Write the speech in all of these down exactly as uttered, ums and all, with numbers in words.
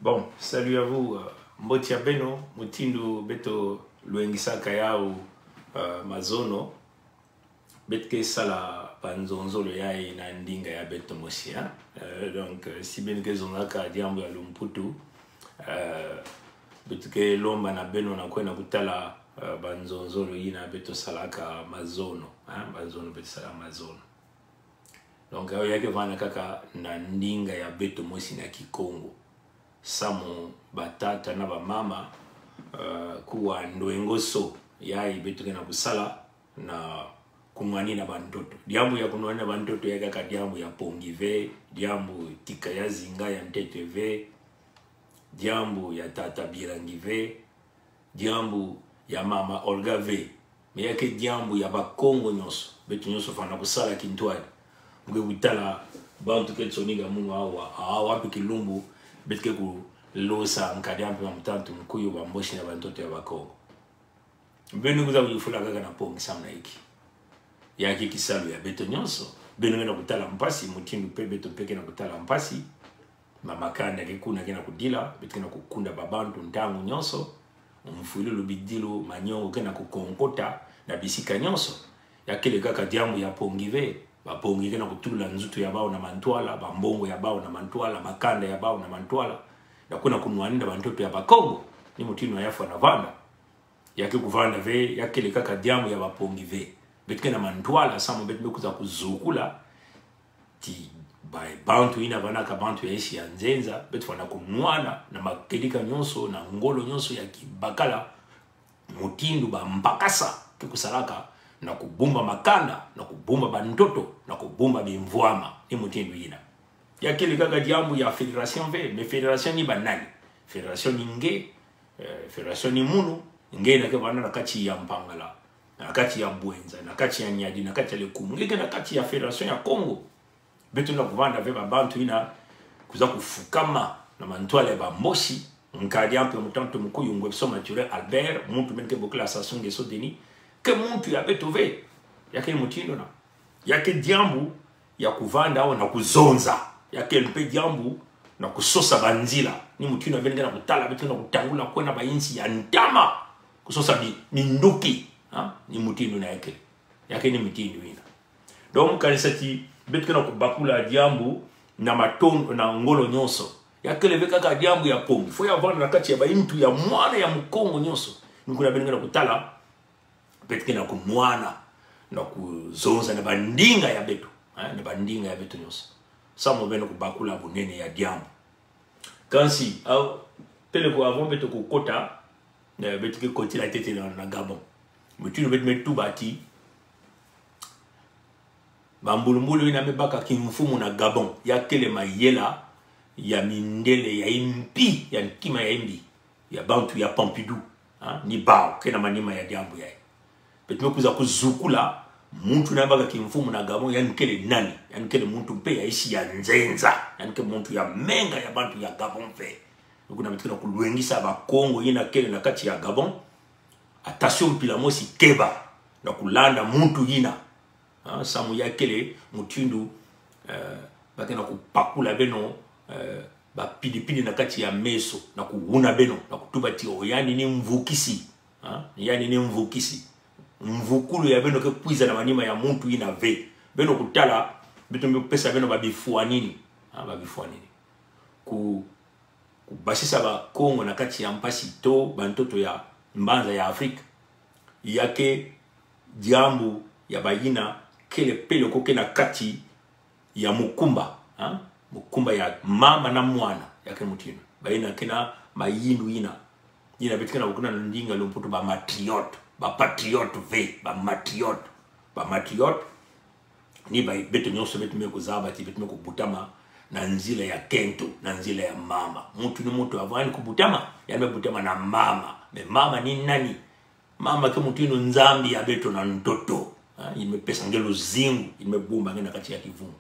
Bon, salut à vous. Euh, mbote ya beno, mutindu beto lwengisaka yawu, euh, mazono. Beto ke sala banzonzolo yayi na ndinga ya beto mosi, hein. Euh, donc, euh, si beno ke zonzaka diambu ya lumputu, euh, beto ke lomba na beno na kwenda kutala, euh, banzonzolo yina beto salaka mazono, hein, banzonzolo beto salaka mazono. Donc, yawu ya ke vanda kaka na ndinga ya beto mosi na Kikongo. Samu batata na bamama, euh, kuwa ndwengoso yayi beto ke na kusala na kunwanina bantoto. Diambu ya kunwanina bantoto ya kaka diambu ya Pongi ve, diambu tika ya zinga ya ntete ve, diambu ya tata Birangi ve, diambu ya mama Olga ve, mais ya ke diambu ya Bakongo nyonso. Beto nyonso fwana kusala kintwadi. Mu ke kutala bantu ke tsonika munu awa, awa mpe kilumbu, beto ke kulosa nkadi mpe mama, tata, mukuyu, bamboshi na bantoto ya Bakongo. Beno kwiza kuyufula kaka na Pongi samu na inki? Ya ke kisalu ya beto nyonso. Beno ke na kutala mpasi, mutindu mpe beto mpe ke na kutala mpasi. Mama kanda ke kuna ke na kudila, beto ke na kukunda babantu ntangu nyonso. Mfwilu, bidilu, manyongo ke na kukonkota na bisika nyonso. Ya kele kaka diambu ya Pongi ve, Bapongi ke na kutula nzutu ya bawu na mantwala, bambongo ya bawu na mantwala, makanda ya bawu na mantwala. Na kuna kunwanina bantoto ya Bakongo, ni mutindu ya fwana vanda. Ya ke kuvanda ve, ya kele kaka diambu ya Bapongi ve. Beto ke na mantwala, samu beto me kwiza kuzukula ti ba, bantu yina vandaka bantu ya insi ya nzenza, beto fwana kunwana na makedika nyonso, na ngolo nyonso ya kibakala, mutindu bambakasa ke kusalaka, na kubumba makanda, na kubumba bantoto, na kubumba bimvwama, ni mutindu yina. Ya kele kaka diambu ya fédération ve, mais fédération ni banani? Fédération ni nge, euh, fédération ni munu, nge yina ke vanda na kati ya Mpangala, na kati ya Bouenza, na kati ya Niari, na kati ya Lékoumou. Nge ke na kati ya fédération ya Kongo. Beto na kuvanda ve babantu yina kwiza kufukama na mantwala ya bamboshi, nkadi mpe mutantu mukuyu Ngwebiso Mathurin Albert, muntu mene ke bokila Sassou Nguesso Denis, ke muntu ya beto ve. Ya ke mutindu yina. Ya ke diambu ya kuvanda awa na kuzonza. Ya ke mpe diambu na kusosa banzila. Ni mutindu beno ke na kutala, beto ke na kutangula kwenda ba insi ya ntama. Kusosa bi, minduki. Ha? Ni mutindu yina ya ke. Ya ke ni mutindu yina. Donc, kanisa ti, beto ke na kubakula diambu na maton-, na ngolo nyonso. Ya kele ve kaka diambu ya Pongi. Faut ya vanda na kati ya bayintu ya mwana ya Mukongo nyonso. Ni kuna beno ke na kutala, beto ke na kunwana, na kuzonza na bandinga ya beto, eh, na bandinga ya beto nyonso. Samu beno kubakula bunene ya diambu. Kansi, aw, peleko avant beto kukota, eh, beto ke kotila ntete na, na Gabon. Mutindu beto me tuba ti, bambulumbulu yina me baka kimfumu na Gabon, ya kele mayela ya mindele ya imbi, ya ntima ya imbi, ya bantu ya Pompidou, ha, ni bawu ke na manima ya diambu yayi. Beto me kwiza kuzukula, muntu yina baka kimfumu na Gabon, yandi kele nani? Yandi kele muntu mpe ya insi ya nzenza, yandi kele muntu ya menga ya bantu ya Gabon mpe. Ni kuna beto ke na kulwengisa Bakongo yina kele na kati ya Gabon, attention, mpila mosi keba na kulanda muntu yina. Ah, samu ya kele mutindu, eh, ba ke na kupakula beno, eh, bapidipidi na kati ya meso, na kuwuna beno, na kutuba ti, oh, yandi ni mvukisi. Ah, yandi ni mvukisi. Mvukulu ya beno ke kwiza na manima ya muntu yina ve. Beno kutala, beto me pesa beno babifwanini. Ah, babifwanini. Ku Kubasisa Bakongo na kati ya mpasi to bantoto ya mbanza ya Afrika. Ya ke diambu ya bayina kele peleko ke na kati ya mukumba, ha? Mukumba ya mama na mwana, ya ke mutindu. Bayina ke na mayindu yina. Yina beto ke na bokila na ndinga lumputu ba matriote, ba patriote ve, ba matriote. Ba matriote, ni ba, beto nyonso beto me kuzaba ti beto me kubutama na nzila ya kento, na nzila ya mama. Muntu ni muntu, avant yandi kubutama, yandi me butama na mama. Mais mama ni nani? Mama ke mutindu Nzambi ya beto na ntoto. Ha? Yandi me pesa nge luzingu, yandi me bumba nge na kati ya kivungu.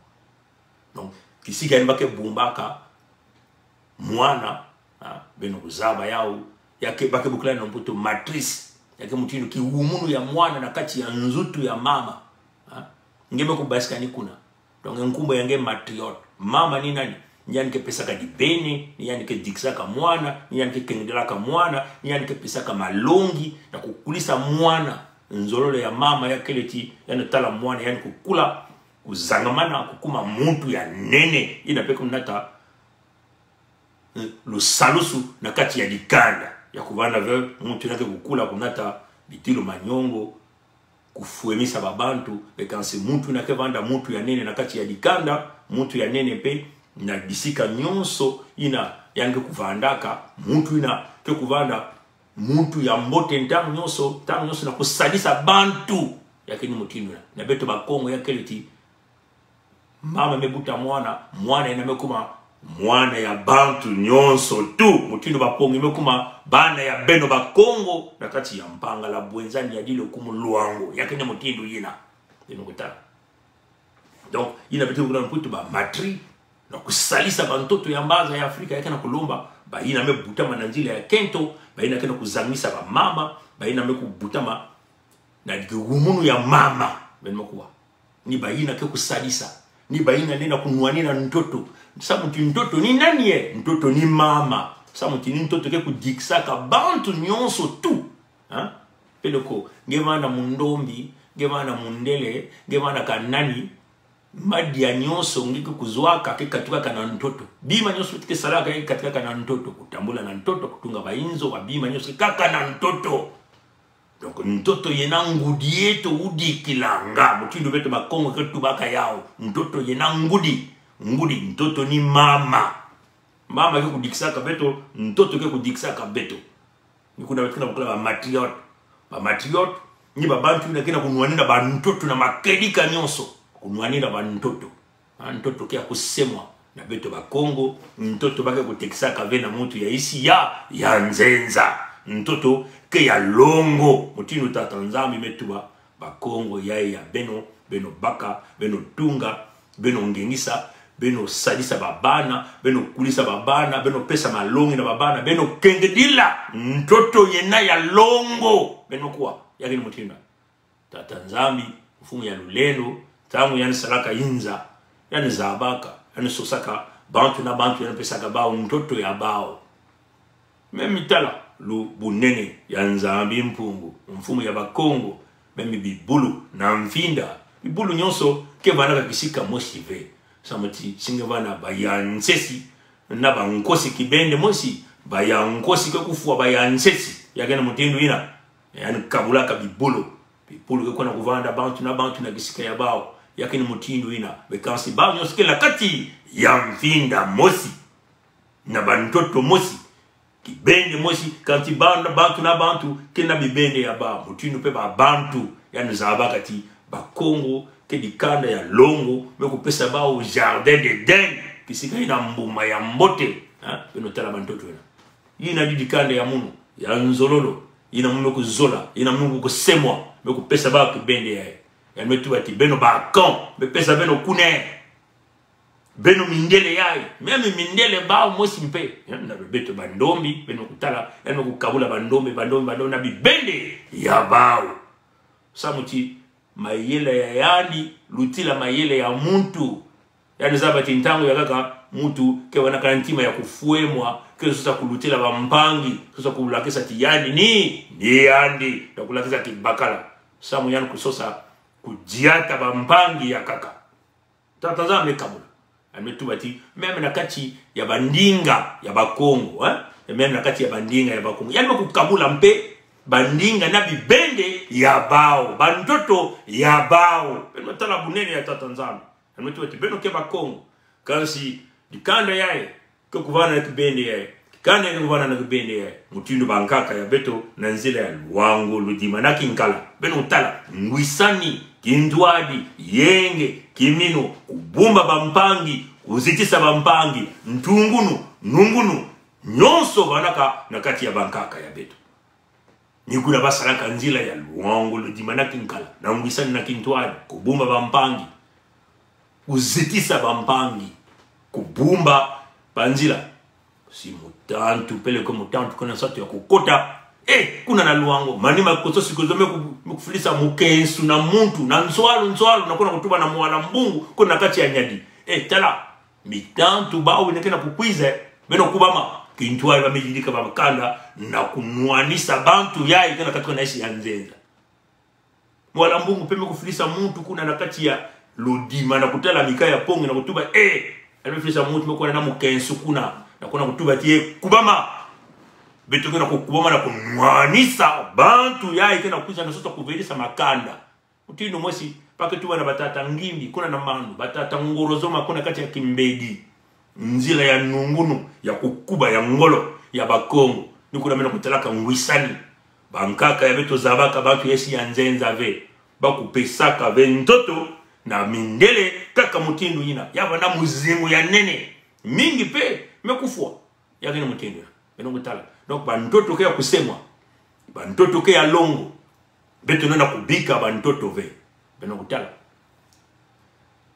Donc, kisika yandi ba ke bumbaka mwana, ah, beno kuzaba yawu, ya ke, ba ke bokila na lumputu matrice, ya ke mutindu kiwumunu ya mwana na kati ya nzutu ya mama. Ah, nge me kubasika ni kuna. Donc, nkumbu ya nge matriote. Mama ni nani? Ni yandi ke pesaka dibene, ni yandi ke dikisaka mwana, ni yandi ke kengedelaka mwana, ni yandi ke pesaka malongi na kukulisa mwana. Nzololo ya mama ya kele ti yandi tala mwana, yandi kukula, kuzangamana, kukuma muntu ya nene, yina pe kumunata lusalusu na kati ya dikanda. Ya kuvanda ve muntu yina ke kukula, kunata bidilu, manyongo, kufwemisa babantu, be kansi muntu yina ke vanda muntu ya nene na kati ya dikanda, muntu ya nene mpe na bisika nyonso yina yandi ke kuvandaka, muntu yina ke kuvanda muntu ya mbote ntangu nyonso, ntangu nyonso na kusadisa bantu. Ya keni mutindu yina. Na beto Bakongo ya kele ti mama me buta mwana, mwana yina me kuma mwana ya bantu nyonso tu. Mutindu Bakongo me kuma bana ya beno Bakongo, na kati ya Mpangala, Bouenza, Niari, Lékoumou, Loango. Ya keni mutindu yina. Beno kutala. Donc, yina beto ke bula na nkutu ba matri, na kusalisa bantoto ya mbanza ya Afrika, ya ke na kulomba, bayina me butama na nzila ya kento, bayina ke na kuzangisa bamama, bayina me kubutama na dikuwumunu ya mama, beno me kuwa. Ni bayina ke kusadisa. Ni bayina nde na kunwanina ntoto. Samu ti ntoto ni nani e? Ntoto ni mama. Samu ti ni ntoto ke kudikisaka bantu nyonso tu. Ha? Peleko, nge vanda mundombi, nge vanda mundele, nge vanda kanani, madia nyonso nge ke kuzwaka ke katukaka na ntoto. Bima nyonso ke salaka ke katukaka na ntoto. Kutambula na ntoto, kutunga bainzo, babima nyonso kaka na ntoto. Donc, ntoto yena ngudi eto udikilanga, mutindu beto Bakongo ke tubaka yawu. Ntoto yena ngudi, ngudi, ntoto ni mama. Mama ke kudikisaka beto, ntoto ke kudikisaka beto. Ni kuna beto ke na bokila ba matriote. Ba matriote, ni babantu yina ke na kunwanina bantoto na makedika nyonso. Kunwanina bantoto. Ah, ntoto ke ya kusemwa na beto Bakongo, ntoto ba ke kutekisaka ve na muntu ya isi ya, ya nzenza. Ntoto ke ya longo, mutindu Tata Nzambi me tuba, Bakongo yayi ya beno, beno baka, beno tunga, beno ngengisa, beno sadisa babana, beno kulisa babana, beno pesa malongi na babana, beno kengedila ntoto yena ya longo, beno kuwa, ya keni mutindu yina. Tata Nzambi, Mfumu ya lulendo, ntangu yandi salaka inza, yandi zabaka, yandi sosaka bantu na bantu, yandi pesaka bawu ntoto ya bawu. Memi tala lubunene ya Nzambi Mpungu, Mfumu ya Bakongo, memi bibulu na mfinda, bibulu nyonso ke vandaka kisika mosi ve. Samu ti si nge vanda baya nsesi, na bankosi kibende mosi, baya nkosi ke kufwa baya nsesi, ya keni mutindu yina. Yandi kabulaka bibulu. Bibulu ke kwenda kuvanda bantu na bantu na kisika ya bawu. Ya keni mutindu yina. Be kansi bawu nyonso ke na kati ya mfinda mosi, na bantoto mosi, kibende mosi, kansi ba-, bantu na bantu ke na bibende ya bawu. Mutindu mpe babantu, yandi zabaka ti Bakongo ke dikanda ya longo, me kupesa bawu jardin d'Éden, kisika yina mbuma ya mbote. Ha? Beno tala bantoto yina. Yina di dikanda ya munu, ya nzololo, yina munu me kuzola, yina munu me kusemwa, me kupesa bawu kibende yayi. Yandi me tuba ti beno ba camp, me pesa beno kune. Beno mindele yayi, memi mindele bawu mosi mpe. Ya, na beto bandombi, beno kutala, yandi me kukabula bandombi, bandombi, bandombi na bibende ya bawu. Samu ti mayele ya yandi lutila mayele ya muntu. Yandi zaba ti ntangu ya nkaka, muntu ke vandaka ntima ya kufwemwa, ke sosa kulutila bampangi, sosa kulakisa ti yandi ni, ni yandi, na kulakisa kibakala. Samu yandi kusosa kudiata bampangi ya nkaka. Tata Nzambi me kabula. Yandi me tuba ti, meme na kati ya bandinga ya Bakongo, eh? Meme na kati ya bandinga ya Bakongo. Yandi me kukabula mpe bandinga na bibende ya bawu, bantoto ya bawu. Beno tala bunene ya Tata Nzambi. Yandi me tuba ti beno ke Bakongo. Kansi, dikanda yayi ke kuvanda na kibende yayi. Kanda yayi ke kuvanda na kibende yayi. Mutindu bankaka ya beto na nzila ya Loango, Loudima na Kinkala. Beno tala, ngwisani, kintwadi, yenge, kiminu, kubumba bampangi, kuzitisa bampangi, ntungunu, nungunu, nyonso vandaka na kati ya bankaka ya beto. Ni kuna basalaka nzila ya Loango, Loudima na Kinkala, na ngwisani na kintwadi, kubumba bampangi, kuzitisa bampangi, kubumba banzila. Si mutantu, peleko mutantu ke na nsatu ya kukota, eh, kuna na Loango, manima koso si koso me ku-, me kufilisa mukensu na muntu, na nswalu, nswalu, na kuna kutuba na mwala mbungu, kuna kati ya Niari. Eh, tala, Mitantu bawu ina ke na kukwiza, beno kubama. Kintwari bamiyidika ba makanda, na kunwanisa bantu yayi ke na katuka na esi ya nzenza. Mwala Mbungu mpe me kufidisa muntu kuna na kati ya lodima na kutala mika ya pongi na kutuba, eh, ame filisa muntu me kuna na mukensu kuna, na kuna kutuba ti, eh, kubama. Beto ke na kukubama na kunwanisa bantu yayi ke na kwiza na sosa kuvelisa makanda. Mutindu mosi, ba ke tuba na batata Ngimbi, kuna na Manu, batata Ngorozoma, kuna kati ya Kimbedi. Nzila ya nungunu, ya kukuba, ya ngolo, ya Bakongo. Ni kuna beno kutalaka ngwisani. Bankaka ya beto zabaka bantu ya esi ya nzenza ve. Ba kupesaka ve ntoto na mindele kaka mutindu yina. Ya bana muzingu ya nene. Mingi mpe me kufwa. Ya kena mutindu yina. Beno kutala. Donc, bantoto ke ya kusemwa. Bantoto ke ya longo. Beto na kubika bantoto ve. Beno kutala.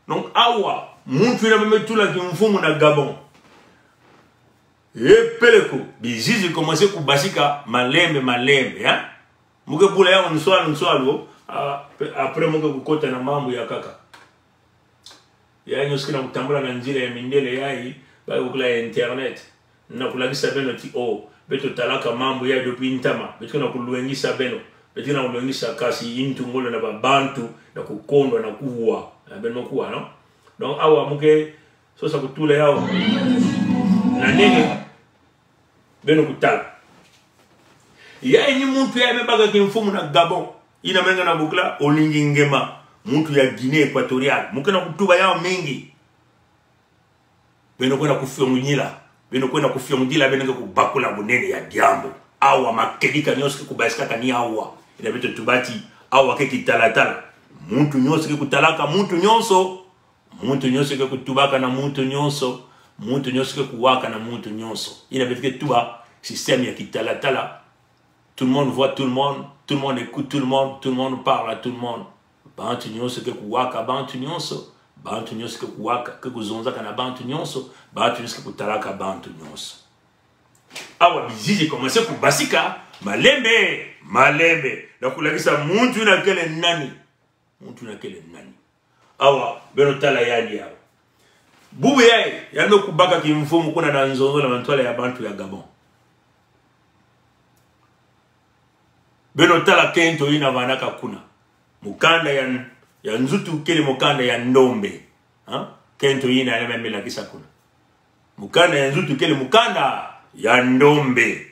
Donc, awa, muntu yina me tula kimfumu na Gabon. Ye peleko, bizizi commencé kubasika malembe, malembe, hein? Mu ke bula yawu nswalu, nswalu, ah, pe-, après mu ke kukota na mambu ya nkaka. Yayi nyonso ke na kutambula na nzila ya mindele yayi, ba ke bokila internet. Na kulakisa beno ti, oh, beto talaka mambu yayi depuis ntama, beto ke na kulwengisa beno, beto ke na kulwengisa kasi yintu ngolo na babantu, na kukondwa, na kuwa, na beno kuwa, non? Donc, awa mu ke sosa kutula yawu. Na nini? Beno kutala. Yayi ni muntu yayi me baka kimfumu na Gabon. Yina me nge na bokila Oligui Nguema. Muntu ya Guinée Équatoriale. Mu ke na kutuba yawu mingi. Beno kwenda kufiongila. Beno kwenda kufiongila, beno nge kubakula bunene ya diambu. Awa makedika nyonso ke kubasikaka ni awa. Yina beto tuba ti, awa ke kitalatala. Muntu nyonso ke kutalaka muntu nyonso. Muntu nyonso ke kutubaka na muntu nyonso. Muntu nyonso ke kuwaka na muntu nyonso. Yina beto ke tuba système ya kitalatala. Tout le monde voit tout le monde, tout le monde écoute tout le monde, tout le monde parle à tout le monde. Bantu nyonso ke kuwaka bantu nyonso. Bantu nyonso ke kuwaka, ke kuzonzaka na bantu nyonso. Bantu nyonso ke kutalaka bantu nyonso. Awa bizizi commencé kubasika malembe, malembe. Na kulakisa muntu yina kele nani. Muntu yina kele nani. Awa, beno tala yandi awa. Bubu yayi, yandi kubaka kimfumu kuna na nzonzolo na mantwala ya bantu ya Gabon. Beno tala kento yina vandaka kuna. Mukanda ya, ya nzutu kele mukanda ya ndombe. Ha? Kento yina yandi me lakisa kuna. Mukanda ya nzutu kele mukanda ya ndombe.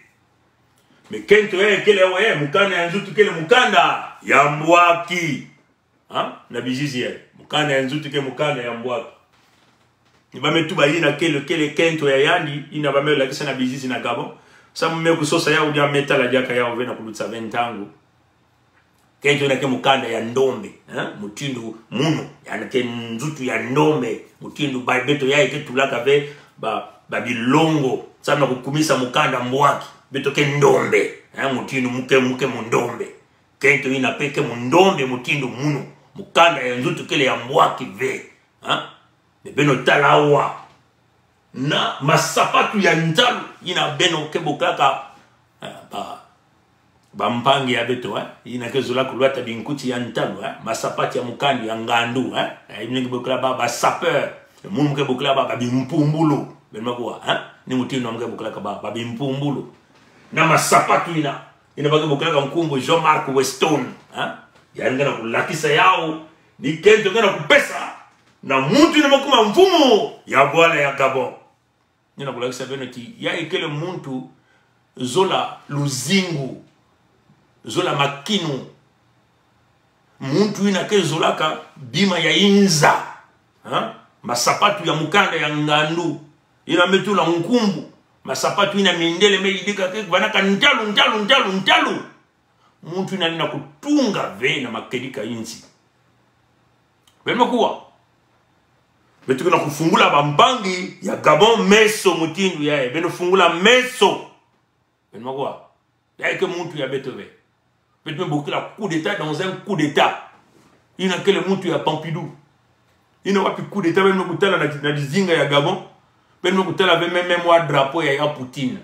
Mais kento yayi kele awa, eh, mukanda ya nzutu kele mukanda ya mbwaki. Ha? Na bizizi yayi. Mukanda ya nzutu ke mukanda ya mbwaki. Ni ba me tuba yina kele, kele kento ya yandi, yina ba me lakisa na bizizi na Gabon. Samu me kusosa yawu dia me tala diaka yawu ve na kulutisa ve ntangu. Kento yina ke mukanda ya ndombe, eh? Mutindu munu, yandi ke nzutu ya ndombe, mutindu ba beto yayi ke tulaka ve ba, ba bilongo, samu na kukumisa mukanda mbwaki, beto ke ndombe, eh? Mutindu mu ke, mu ke mundombe. Kento yina mpe ke mundombe mutindu munu. Mukanda ya nzutu kele ya mbwaki ve. Ha? Mais beno tala awa. Na masapatu ya ntalu, yina beno ke bokilaka, eh, ba, bampangi ya beto, eh. Yina ke zola kulwata binkuti ya ntalu, eh. Masapatu ya mukanda ya ngandu, eh. Eh, yina ke bokila ba, ba sapeur. Munu mu ke bokila ba, ba bimpumbulu. Beno ma kuwa, eh. Ni mutindu mu ke bokilaka ba, ba bimpumbulu. Na masapatu yina. Yina ba ke bokilaka nkumbu Jean-Marc Weston, ha? Yandi nge na kulakisa yawu, ni kento nge na kupesa, na muntu yina me kuma mfumu ya bwala ya Gabon. Yandi na kulakisa beno ti, yayi kele muntu zola luzingu, zola makinu, muntu yina ke zolaka bima ya inza, ha? Masapatu ya mukanda ya ngandu, yina me tula nkumbu, masapatu yina mindele me yidika ke vandaka ntalu, ntalu, ntalu, ntalu. Muntu yina lenda kutunga ve na makedika insi. Beno ma kuwa. Beto ke na kufungula bampangi ya Gabon meso mutindu yayi. Beno fungula meso. Beno ma kuwa. Yayi ke muntu ya beto ve. Beto me bokila coup d'État dans un coup d'État. Yina kele muntu ya Pompidou. Yina wapi coup d'État, beno me kutala na, na dizinga ya Gabon. Beno me kutala ve même, même mwa drapeau ya, ya Poutine.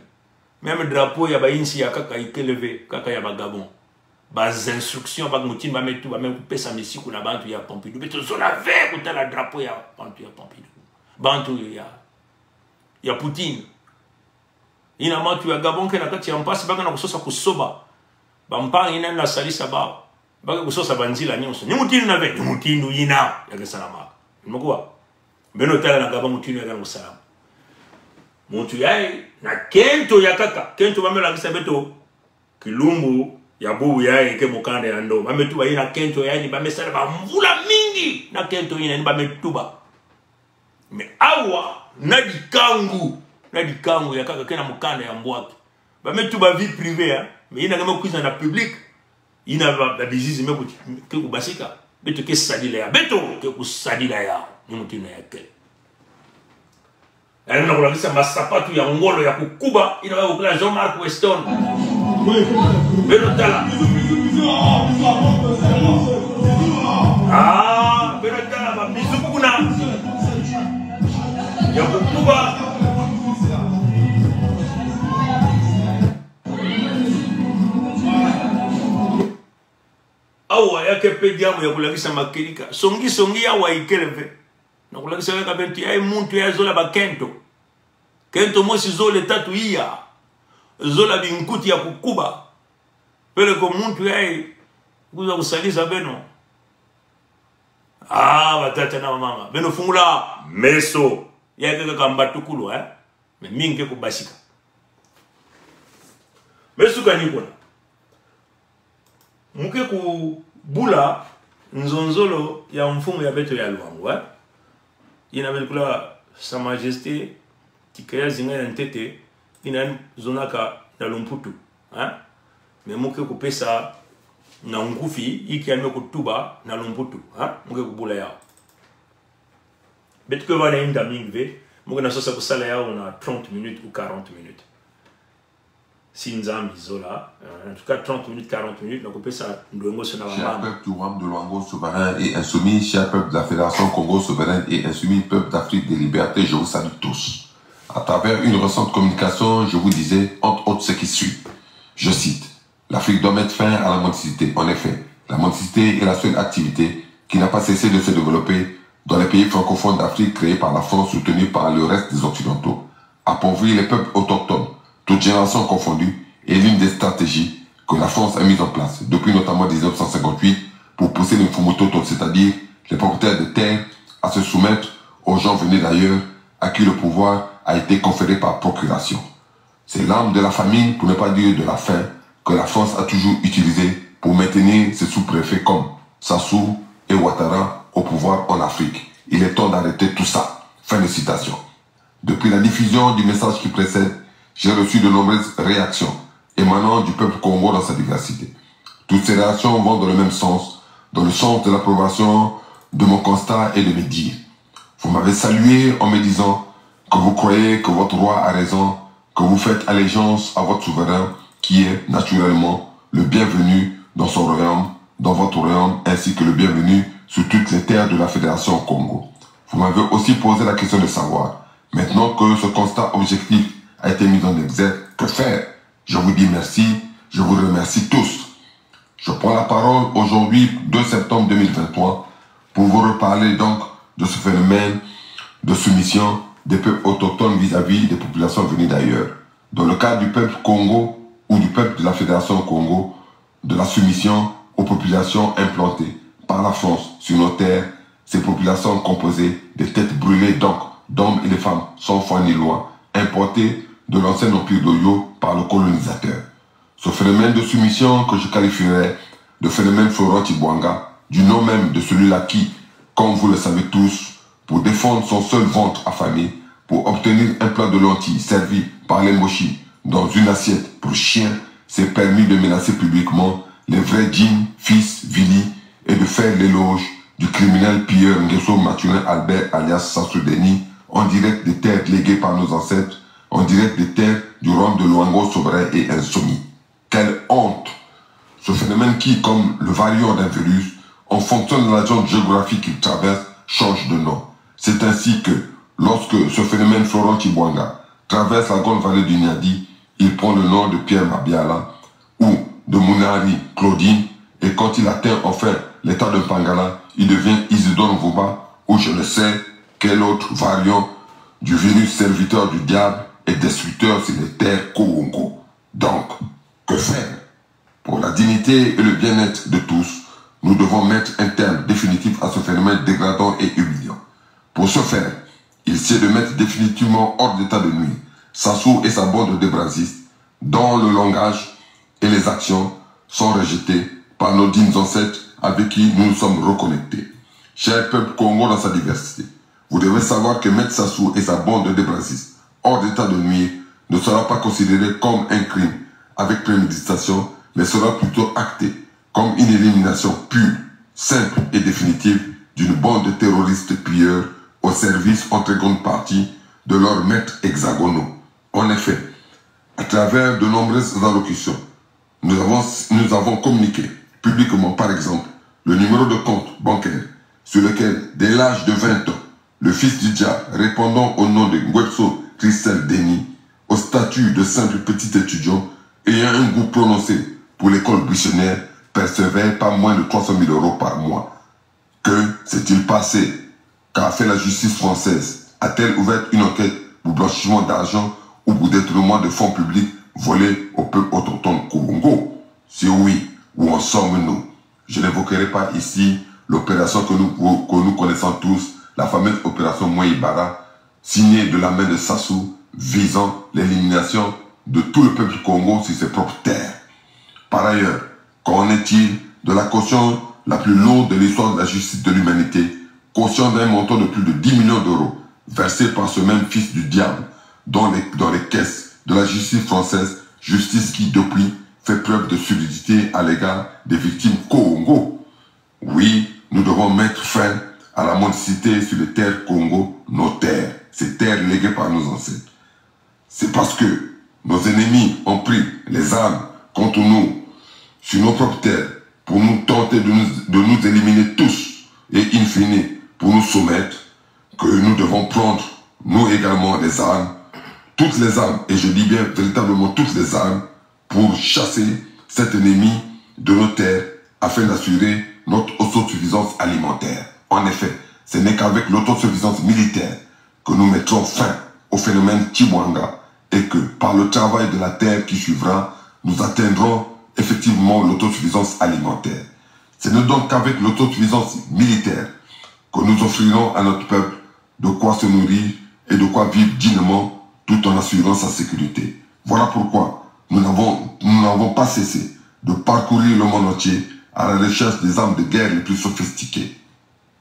Même drapeau ya ba insi ya nkaka ikele ve, kaka ya ba Gabon. Ba instructions, ba mutindu ba me tuba, ba me kupesa misiku na bantu ya Pompidou. Beto zola ve kutala drapeau ya bantu ya Pompidou. bantu ya, ya Poutine. Yina matu ya Gabon ke na kati ya mpasi, ba ke na kusosa kusoba bampangi yina na salisa bawu. Ba ke kusosa banzila nyonso. Ni mutindu yina ve, ni mutindu yina ya ke salamaka. Ni mo kuwa. Beno tala na Gabon mutindu ya ke na kusalama. Muntu yayi na kento ya kaka, kento ba me lakisa beto kilumbu ya bubu yayi ke mukanda ya ndomo. Ba me tuba yina kento yayi ni ba me sala bamvula mingi na kento yina ni ba me tuba. Mais awa, na dikangu, na dikangu ya kaka ke na mukanda ya mbwaki. Ba me tuba vie privée, hein. Mais yina nge me kwiza na public, yina ba, ba bizizi me kuti, ke kubasika. Beto ke sadila ya, beto ke kusadila ya, ni mutindu ya kele. Yandi na kulakisa masapatu ya ngolo ya kukuba, yina ba kukila Jean-Marc Weston. Beno tala. Ah, beno tala ba bisous kuna ya kukuba. Awa ya ke pe diambu ya kulakisa makedika. Songi, songi awa ikele ve. Na kulakisa kaka bento yayi muntu ya zola bakento. Kento mosi zole, tatu, iya. Zola binkuti ya kukuba. Peleko muntu yayi kwiza kusalisa beno. Ah, batata na bamama, beno fungula meso. Ya ke kaka mbatukulu, eh? Mais mingi ke kubasika. Me suka ni kuna. Mu ke kubula nzonzolo ya mfumu ya beto ya Loango, eh? Yina beto kula Sa Majesté Tchicaya Zinga ya ntete, yina zonaka na lumputu, eh? Mais mu ke kupesa na ngufi, yiki ya me kutuba na lumputu, eh? Mu ke kubula yawu. Beto ke bana inda mingi ve, mu ke na sosa kusala yawu na trente minutes ou quarante minutes. Si Nzambi zola, euh, en tout cas trente minutes, quarante minutes, na kupesa ndwengo so na bamama. Cher peuple du royaume de Loango souverain et insoumis, cher peuple de la Fédération Kongo souveraine et insoumis, peuple d'Afrique de liberté, je vous salue tous. À travers une récente communication, je vous disais, entre autres, ce qui suit. Je cite, l'Afrique doit mettre fin à la mendicité. En effet, la mendicité est la seule activité qui n'a pas cessé de se développer dans les pays francophones d'Afrique créés par la France, soutenus par le reste des Occidentaux. Appauvrir les peuples autochtones, toutes générations confondues, est l'une des stratégies que la France a mises en place depuis notamment dix-neuf cent cinquante-huit pour pousser les Mfumu Ntoto, c'est-à-dire les propriétaires de terres, à se soumettre aux gens venus d'ailleurs, à qui le pouvoir a été conféré par procuration. C'est l'arme de la famine, pour ne pas dire de la faim, que la France a toujours utilisée pour maintenir ses sous-préfets comme Sassou et Ouattara au pouvoir en Afrique. Il est temps d'arrêter tout ça. Fin de citation. Depuis la diffusion du message qui précède, j'ai reçu de nombreuses réactions émanant du peuple Kongo dans sa diversité. Toutes ces réactions vont dans le même sens, dans le sens de l'approbation de mon constat et de mes dires. Vous m'avez salué en me disant que vous croyez que votre roi a raison, que vous faites allégeance à votre souverain qui est naturellement le bienvenu dans son royaume, dans votre royaume, ainsi que le bienvenu sur toutes les terres de la Fédération Kongo. Vous m'avez aussi posé la question de savoir, maintenant que ce constat objectif a été mis en exergue, que faire ? Je vous dis merci, je vous remercie tous. Je prends la parole aujourd'hui, deux septembre deux mille vingt-trois, pour vous reparler donc de ce phénomène de soumission des peuples autochtones vis-à-vis des populations venues d'ailleurs. Dans le cas du peuple Kongo ou du peuple de la Fédération Kongo, de la soumission aux populations implantées par la France sur nos terres, ces populations composées des têtes brûlées, donc d'hommes et de femmes sans foi ni loi, importées de l'ancien empire d'Oyo par le colonisateur. Ce phénomène de soumission que je qualifierais de phénomène Florent Tchibouanga, du nom même de celui-là qui, comme vous le savez tous, pour défendre son seul ventre affamé, pour obtenir un plat de lentilles servi par les Moshi dans une assiette pour chien, s'est permis de menacer publiquement les vrais Djinn, Fils, Vili, et de faire l'éloge du criminel pilleur Nguesso Mathurin Albert alias Sassou Denis, en direct des terres léguées par nos ancêtres, en direct des terres du royaume de Loango souverain et insoumis. Quelle honte ! Ce phénomène qui, comme le variant d'un virus, en fonction de la zone géographique qu'il traverse, change de nom. C'est ainsi que, lorsque ce phénomène Florent Tchibouanga traverse la grande vallée du Niari, il prend le nom de Pierre Mabiala ou de Munari Claudine, et quand il atteint enfin l'état de Mpangala, il devient Isidore Mvouba ou je ne sais Quel autre variant du virus serviteur du diable et destructeur sur les terres Kongo ? Donc, que faire ? Pour la dignité et le bien-être de tous, nous devons mettre un terme définitif à ce phénomène dégradant et humiliant. Pour ce faire, il sied de mettre définitivement hors d'état de nuire Sassou et sa bande de brazzistes dont le langage et les actions sont rejetées par nos dignes ancêtres avec qui nous nous sommes reconnectés. Cher peuple Kongo dans sa diversité, vous devez savoir que mettre Sassou et sa bande de brazzistes hors d'état de nuire ne sera pas considéré comme un crime avec préméditation, mais sera plutôt acté comme une élimination pure, simple et définitive d'une bande de terroristes pilleurs au service en très grande partie de leurs maîtres hexagonaux. En effet, à travers de nombreuses allocutions, nous avons, nous avons communiqué publiquement, par exemple, le numéro de compte bancaire sur lequel, dès l'âge de vingt ans, le fils du diable, répondant au nom de Ngwepso Christel Denis, au statut de simple petit étudiant, ayant un goût prononcé pour l'école buissonnière, percevait pas moins de trois cent mille euros par mois. Que s'est-il passé ? Qu'a fait la justice française ? A-t-elle ouvert une enquête pour blanchiment d'argent ou pour détournement de fonds publics volés au peuple autochtone Kongo ? Si oui, où en sommes-nous ? Je n'évoquerai pas ici l'opération que nous, que nous connaissons tous, la fameuse opération Mwebara, signée de la main de Sassou, visant l'élimination de tout le peuple Kongo sur ses propres terres. Par ailleurs, qu'en est-il de la caution la plus lourde de l'histoire de la justice de l'humanité, caution d'un montant de plus de dix millions d'euros, versée par ce même fils du diable dans les, dans les caisses de la justice française, justice qui, depuis, fait preuve de solidité à l'égard des victimes Kongo ? Oui, nous devons mettre fin à la mendicité sur les terres Kongo, nos terres, ces terres léguées par nos ancêtres. C'est parce que nos ennemis ont pris les armes contre nous, sur nos propres terres, pour nous tenter de nous, de nous éliminer tous, et in fine, pour nous soumettre, que nous devons prendre, nous également, les armes, toutes les armes, et je dis bien véritablement toutes les armes, pour chasser cet ennemi de nos terres afin d'assurer notre autosuffisance alimentaire. En effet, ce n'est qu'avec l'autosuffisance militaire que nous mettrons fin au phénomène Kimwanga et que, par le travail de la terre qui suivra, nous atteindrons effectivement l'autosuffisance alimentaire. Ce n'est donc qu'avec l'autosuffisance militaire que nous offrirons à notre peuple de quoi se nourrir et de quoi vivre dignement tout en assurant sa sécurité. Voilà pourquoi nous n'avons, nous n'avons pas cessé de parcourir le monde entier à la recherche des armes de guerre les plus sophistiquées.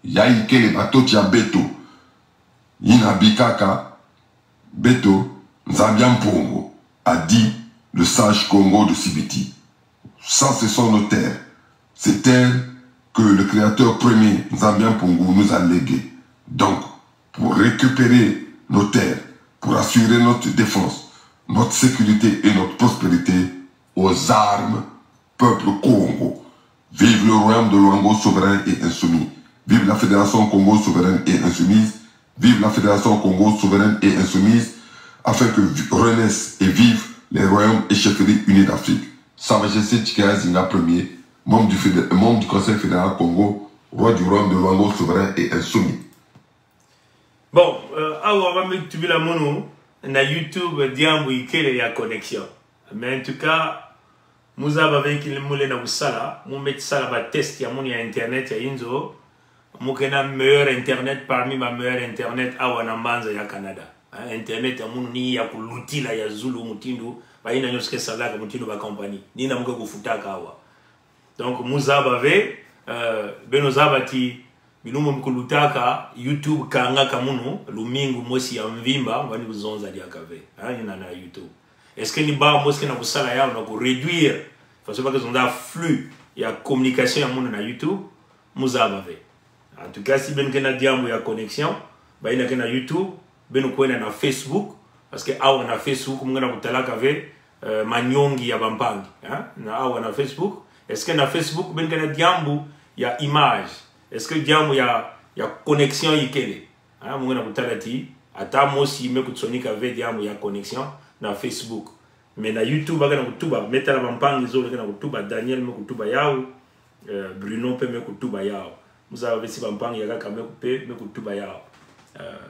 Yayi kele bato tia beto, yina bikaka beto, Nzambi a Mpungu, a dit le sage Kongo de Sibiti. Ça, ce sont nos terres. Ces terres que le Créateur premier, Nzambi a Mpungu, nous a léguées. Donc, pour récupérer nos terres, pour assurer notre défense, notre sécurité et notre prospérité, aux armes, peuple Kongo. Vive le royaume de Loango souverain et insoumis. Vive la fédération Kongo souveraine et insoumise. Vive la fédération Kongo souveraine et insoumise, afin que vi-, renaissent et vivent les royaumes et chefferies unis d'Afrique. Sa Majesté Tchicaya Zinga premier, membre du fédé-, membre du Conseil fédéral Kongo, roi du royaume de Loango souverain et insoumis. Bon, euh, awa ba me tubila munu na YouTube, diambu ikele ya connexion. Mais en tout cas, mu zaba ve que mu lenda kusala, mu me sala ba test ya munu ya internet ya inzo, mu ke na meilleur internet parmi ba meilleur internet awa na mbanza ya Canada. Hein, internet ya munu ni ya kulutila ya zulu mutindu, bayina nyonso ke salaka mutindu ba compagnie. Ni yina mu ke kufutaka awa. Donc, mu zaba ve, euh, beno zaba ti bilumbu mu kulutaka, YouTube kangaka munu, lumingu mosi ya mvimba, wani kuzonza diaka ve. Hein, ni yina na YouTube. Est-ce que ni bawu mosi ke na kusala yawu na ku réduire façon ba ke zonza flux ya communication ya munu na YouTube, mu zaba ve. En tout cas, si beno ke na diambu ya connexion, bayina ke na YouTube, beno kwenda na Facebook, parce que awa na Facebook, mu ke na kutalaka ve, euh, manyongi ya bampangi, hein, na awa na Facebook. Est-ce que na Facebook, beno ke na diambu ya image? Est-ce que diambu ya, ya connexion ikele? Hein, mu ke na kutala ti, ata mosi me kutsonika ve diambu ya connexion na Facebook. Mais na YouTube, ba ke na kutuba, me tala bampangi zole ke na kutuba, Daniel me kutuba yawu, euh, Bruno pe me kutuba yawu. Mu zaba ve si bampangi ya nkaka me ku-, pe me kutuba yawu. Euh,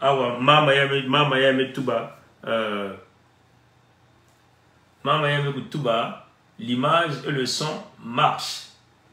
awa, mama yayi me, mama yayi me tuba, euh, mama yayi me kutuba, l'image et le son marche.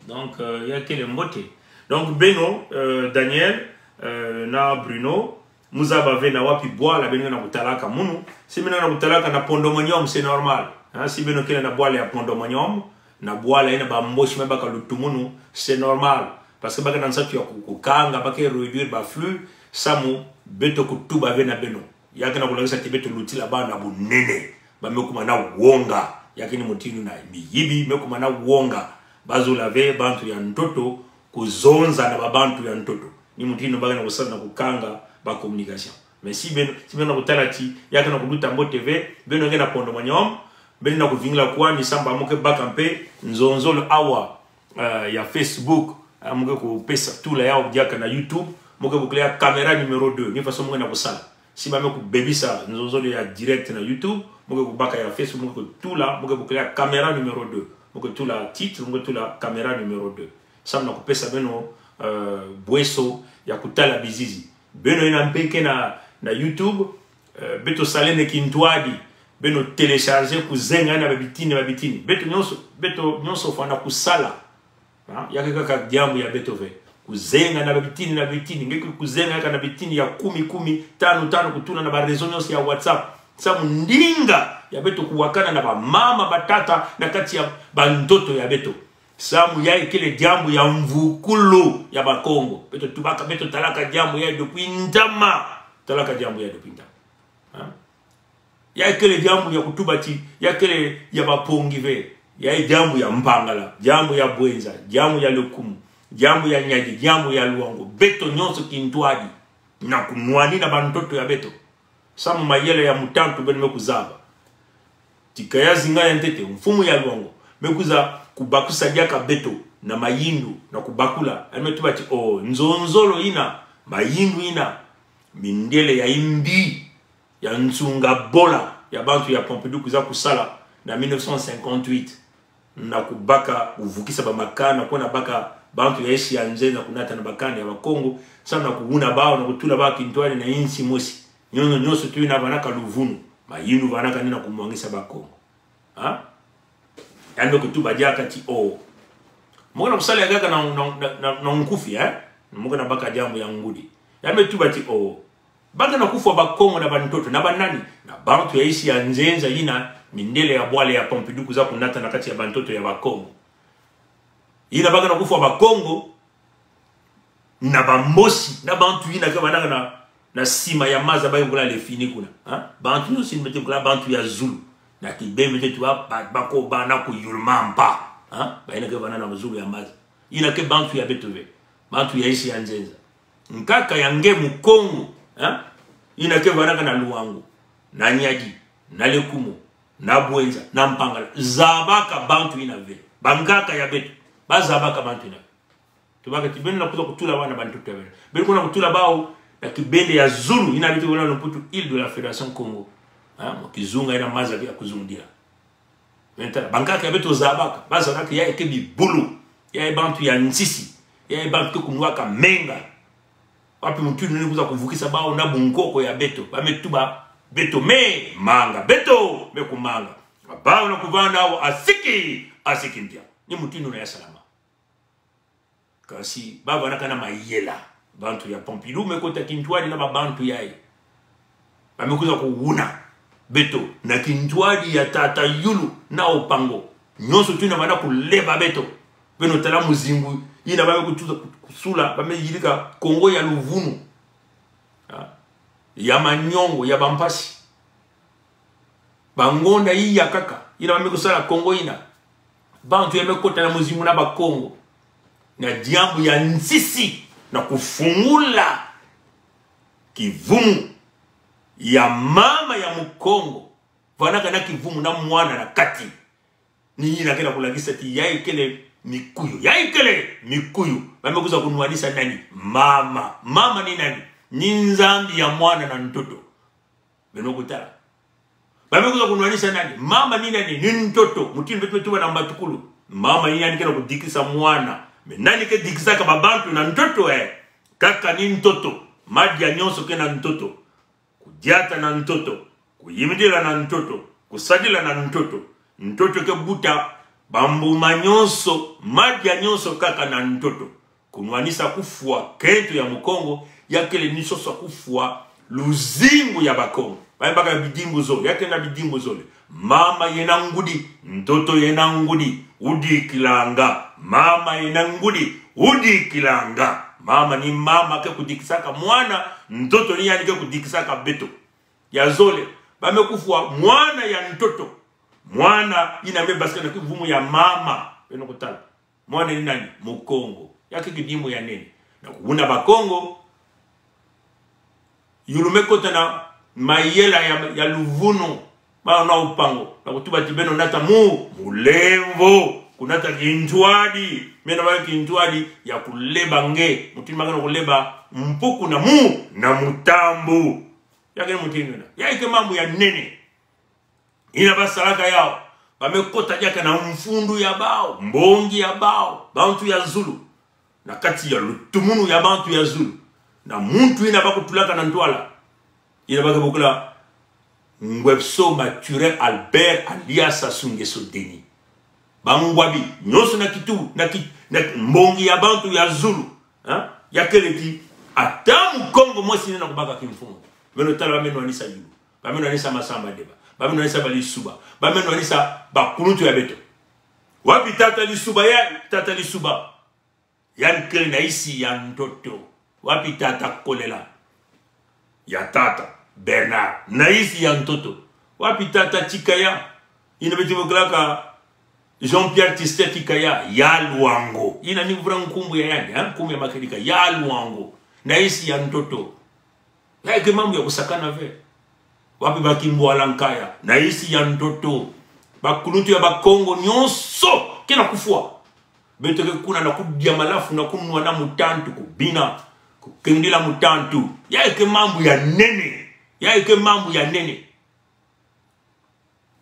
Donc, euh, ya kele mbote. Donc, beno, euh, Daniel, euh, na Bruno, muzaba ve na wapi bwala beno na kutalaka munu. Si beno na kutalaka na pandémonium, c'est normal. Hein, si beno kele na bwala ya pandémonium, na bwala ina ba Mboshi me baka lutu munu, c'est normal. Parce que bake na nsatu ya ku-, kukanga, bake réduire ba flux, samu beto kutuba ve na beno. Ya ke na kulakisa ti beto lutila bau na bunene. Ba me kuma na wonga. Ya ke ni mutindu na miyibi, me kuma na wonga. Bazula ve bantu ya ntoto, kuzonza na ba bantu ya ntoto. Ni mutindu bake na kusala na kukanga ba communication. Mais si beno, si beno na kutala ti, ya ke na kuluta mbote ve, beno ke na pandémonium, beno na kuvingila kwani samu ba mo ke baka mpe nzonzolo awa, euh, ya Facebook, ah, mo ke kupesa tula yau diaka na YouTube, mo ke bokila ya caméra numéro deux, ni façon mo ke na kusala. Si ba me kubebisa nzonzolo ya direct na YouTube, mo ke kubaka ya Facebook, mo ke kutula, mo ke bokila ya caméra numéro deux, mo ke tula titre, mo ke tula caméra numéro deux. Samu na kupesa beno, euh, bweso ya kutala bizizi. Beno ina mpe ke na, na YouTube, euh, beto salene kintwadi, beno télécharger, kuzenga na babitini, babitini. Beto nyonso, beto nyonso fwana kusala. Ah, ya ke kaka diambu ya beto ve. Kuzenga na babitini, na bitini. Nge ke kuzenga kaka na bitini ya kumi, kumi, tanu, tanu, kutula na ba réseau nyonso ya WhatsApp. Samu ndinga ya beto kuwakana na bamama, batata, na kati ya bantoto ya beto. Samu yayi kele diambu ya mvukulu ya Bakongo. Beto tubaka, beto talaka diambu yayi depuis ntama. Talaka diambu yayi depuis ntama. Hein? Yayi kele diambu ya kutuba ti, ya kele ya bapongi ve. Yayi diambu ya Mpangala, diambu ya Bouenza, diambu ya Lékoumou, diambu ya Niari, diambu ya Loango. Beto nyonso kintwadi na kunwani na bantoto ya beto. Samu mayela ya mutantu beno me kuzaba. Ti ka ya zinga ya ntete, mfumu ya Loango me kwiza kubakusa diaka beto na mayindu, na kubakula. Yandi me tuba ti, oh, nzonzolo ina, mayindu ina, mindele ya imbi, ya nsunga bola ya bantu ya Pompidou kwiza kusala na mille neuf cent cinquante-huit, na kubaka kuvukisa bamakanda, kwenda baka bantu ya esi ya nzenza, kunata na makanda ya Bakongo, samu na kuwuna bau, na kutula bau kintwadi na insi mosi. Nyonso, nyonso tu ina vanaka luvunu, mayindu vanaka ni na kumwangisa Bakongo. Ha? Yandi me kutuba diaka ti, oh, mo ke na kusala ya kaka na, na, na, na, na nkufi, eh? Mo ke na baka diambu ya ngudi. Yandi me tuba ti, oh, ba ke na kufwa Bakongo na bantoto, na banani? Na bantu ya esi ya nzenza ina, mindele ya bwala ya Pompidou kwiza kunata na kati ya bantoto ya Bakongo. Ina ba ke na kufwa Bakongo na Bambosi, na bantu ina ke vanaka na, na sima ya maza ba ke bokila le Fini kuna. Ha? Bantu nyonso ina beto ke bokila bantu ya zulu. Na kibembe beto ba, ba, ba ko ba na kuyulu mampa. Ha? Ba ina ke vanaka na zulu ya maza. Ina ke bantu ya beto ve. Bantu ya esi ya nzenza. Nkaka ya nge Mukongo, eh? Ina ke vanaka na Loango, na Niari, na Lékoumou, na Bouenza, na Mpangala. Zabaka bantu ina ve. Bankaka ya beto. Ba zabaka bantu ina ve. Tubaka ti beno na kwiza kutula bau na bantoto ya beno. Beno ke na kutula bau na kibende ya zulu. Ina beto ke bokila na Mputu Île de la Fédération Kongo. Eh? Mo kizunga ina maza ya kuzungudila. Beno tala, bankaka ya beto zabaka, ba zabaka yayi ke bibulu, yayi bantu ya nsisi, yayi bantu ke kunwaka menga. Wapi mutindu ni kwiza kuvukisa bau na bunkoko ya beto, ba me tuba beto me manga, beto me kumanga. Bau na kuvanda awo asiki, asiki ndia. Ni mutindu na ya salama. Kasi, ba vanaka na mayela. Bantu ya Pompidou me kota kintwadi na ba bantu yayi. Ba me kwiza kuwuna beto na kintwadi ya tata Youlou na Opango. Nyonso tu ina vanda kuleba beto. Beno tala muzingu ina ba me kutuza kusula, ba me yirika Kongo ya luvunu. Ah. Ya manyongo, ya bampasi. Bangonda iya kaka, ina ba me kusala Kongo ina. Bantu ya me kota na muzingu na Bakongo na diambu ya nsisi, na kufungula kivumu ya mama ya Mukongo. Vanaka na kivumu na mwana na kati. Ni ina ke na kulakisa ti yayi kele mikuyu. Yayi kele mikuyu. Ba me kwiza kunwanisa nani? Mama. Mama ni nani? Ni nzambi ya mwana na ntoto. Beno kutala. Ba me kwiza kunwanisa nani? Mama ni nani? Ni ntoto. Mutindu beto me tuba na mbatukulu. Mama ni nani ke na kudikisa mwana Mais nani ke dikisaka babantu na ntoto, eh? Kaka ni ntoto. Madia nyonso ke na ntoto. Kudiata na ntoto, kuyimidila na ntoto, kusadila na ntoto. Ntoto ke buta bambuma nyonso, madia nyonso kaka na ntoto. Kunwanisa kufwa kento ya Mukongo, ya kele ni sosa kufwa luzingu ya Bakongo. Ba baka bidimbu zole, ya kele na bidimbu zole. Mama yena ngudi, ntoto yena ngudi, udikilanga. Mama yena ngudi, udikilanga. Mama ni mama ke kudikisaka mwana, ntoto ni yandi ke kudikisaka beto. Ya zole, ba me kufwa mwana ya ntoto. Mwana yina me basika na kivumu ya mama. Beno kutala. Mwana ni nani? Mukongo. Ya ke kidimbu ya nene. Na kubuna Bakongo, yulu me kota na mayela ya, ya luvunu. Ba na upango. Na kutuba ti beno nata mu, mulemvo. Kunata kintwadi. Mena ba kintwadi ya kuleba nge. Mutindu ma ke na kuleba mpuku na mu, na mutambu. Ya ke mutindu na. Ya ike mambu ya nene. Yina basalaka yawu, ba me kota diaka na mfundu ya bawu, mbongi ya bawu, bantu ya zulu. Na kati ya lutumunu ya bantu ya zulu. Na muntu yina ba kutulaka na ntwala. Yina ba ke bokila Ngwepso Mathurin Albert alias Sassou Nguesso Denis. Bangwabi, nyonso na kitu, na ki-, na mbongi ya bantu ya zulu. Ha? Ya kele ti, ata Mukongo mosi yina kubaka kimfumu. Beno tala ba me nwanisa yulu. Ba me nwanisa Massamba-Débat. Ba me nwanisa Balisuba. Ba me nwanisa bakuluntu ya beto. Wapi tata Lisuba ya, tata Lisuba? Yandi kele na isi ya ntoto. Wapi tata Kolela? Ya tata Bernard. Na isi ya ntoto. Wapi tata Tchicaya? Yina beto bokilaka Jean-Pierre Tchistley Tchicaya, ya Luango. Yina ni vura nkumbu ya yandi, ha? Nkumbu ya makedika, ya Luango. Na isi ya ntoto. Ya ike mambu ya kusakana ve. Wapi ba Kimbwala Nkaya? Na isi ya ntoto. Bakuluntu ya Bakongo nyonso ke na kufwa. Beto ke kuna na kudia malafu, na kunwana mutantu, kubina, kukengila mutantu. Ya ike mambu ya nene. Ya ike mambu ya nene.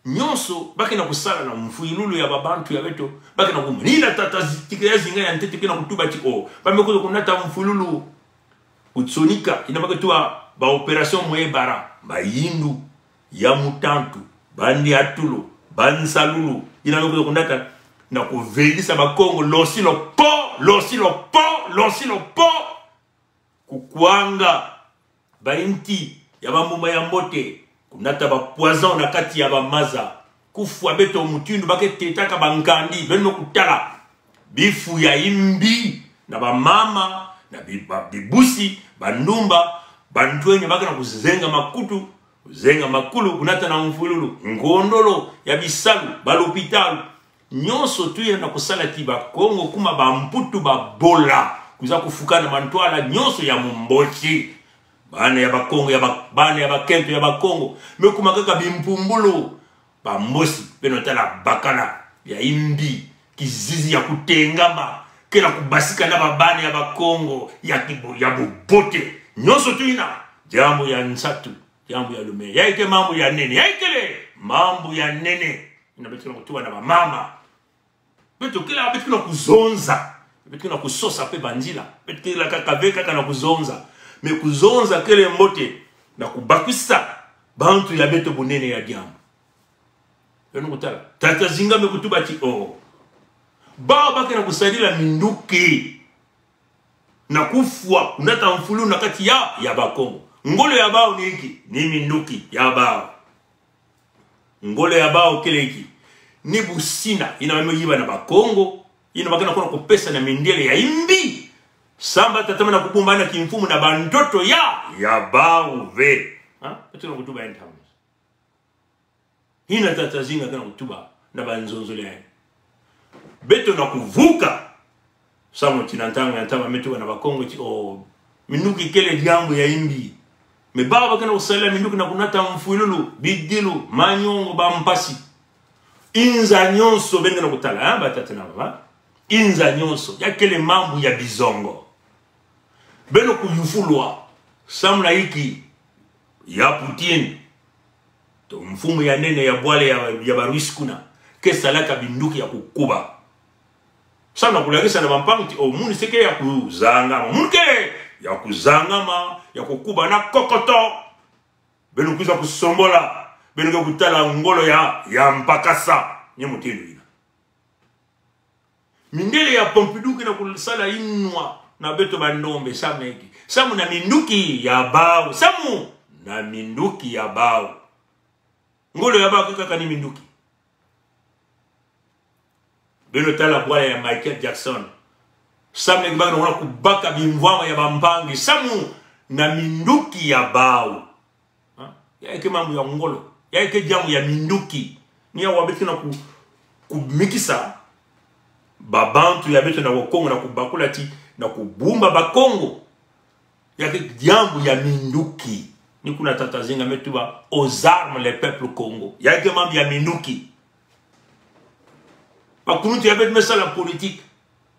Nyonso ba ke na kusala na mfwilulu ya babantu ya beto, ba ke na kumanina tata zi-, Tchicaya Zinga ya ntete ke na kutuba ti o, ba me kwiza kunata mfwilulu. Kutsonika, yina ba ke tuba ba opération Mwebara, mayindu ya mutantu, bandiatulu, bansalulu, yina ba me kwiza kunata na kuvelisa Bakongo, losi lo po, losi lo po, losi lo po. Kukwanga bainti ya bambuma ya mbote, kunata ba poison na kati ya bamaza, kufwa beto mutindu ba ke tetaka bankandi, beno kutala. Bifu ya imbi, na bamama, na bi-, ba-, bibusi, bandumba, bantwenya ba ke na kuzenga makutu, kuzenga makulu, kunata na mfwilulu, ngondolo ya bisalu, balopitalu, nyonso tuyina na kusala ti Bakongo kuma bamputu babola, kwiza kufukana mantwala nyonso ya Mumbochi. Bana ya Bakongo, ya ba-, bana ya bakento ya Bakongo, me kuma kaka bimpumbulu. Bambosi, beno tala bakala ya imbi, kizizi ya kutengama, ke na kubasika na babana ya Bakongo, ya kibo-, ya bubote. Nyonso tuyina, diambu ya nsatu, diambu ya lumea. Ya ike mambu ya nene, ya ikele mambu ya nene. Yina beto ke na kutuba na bamama. Beto kele, beto ke na kuzonza. Beto ke na kusosa mpe banzila. Beto kele kaka ve kaka na kuzonza. Mais kuzonza kele mbote na kubakusa bantu ya beto bunene ya diambu. Beno kutala. Tata Zinga me kutuba ti o, bawu ba ke na kusadila minduki na kufwa, kunata mfulu na kati ya, ya Bakongo. Ngolo ya bawu ni inki? Ni minduki ya bawu. Ngolo ya bawu kele inki? Ni busina, yina ba me yiba na Bakongo, yina ba ke na kona kupesa na mindele ya imbi. Samba tatamana kubumba na kimfumu na bantoto ya, ya bawu ve. Ha? Beto na kutuba ya ntamu. Yina Tata Zinga ke na kutuba na banzonzolo ya. Beto na kuvuka. Samu ti na ntangu ya ntama me tuba na Bakongo ti o, minduki kele diambu ya imbi. Mais bawu ba ke na kusadila minduki na kunata mfwilulu, bidilu, manyongo, bampasi. Inza nyonso beno ke na kutala, ha, batata na bamama. Inza nyonso, ya kele mambu ya bizongo. Beno kuyufulwa, samu na inki? Ya Poutine, to mfumu ya nene ya bwala ya, ya ba Russie kuna, ke salaka binduki ya kukuba. Samu na kulakisa na bampangi ti, o, munu se ke ya kuzangama. Munu ke ya kuzangama, ya kukuba na kokoto. Beno kwiza kusombola, beno ke kutala ngolo ya, ya mpakasa. Ni mutindu ina. Mindele ya Pompidou ke na kusala inwa na beto bandombe, samu na inki? Samu na minduki ya bau. Samu na minduki ya bau. Ngolo ya bau ke kaka ni minduki. Beno tala bwala ya Michael Jackson. Samu na inki ba ke na kubaka bimvwama ya bampangi? Samu na minduki ya bau. Ha? Ya ke mambu ya ngolo. Ya ke diambu ya minduki. Ni awa beto ke na ku, kumikisa babantu ya beto na Bakongo na kubakula ti, na kubumba Bakongo. Ya ke diambu ya minduki. Ni kuna Tata Nzinga me tuba, aux armes le peuple Kongo. Ya ke mambu ya minduki. Bakuluntu ya beto me sala politique.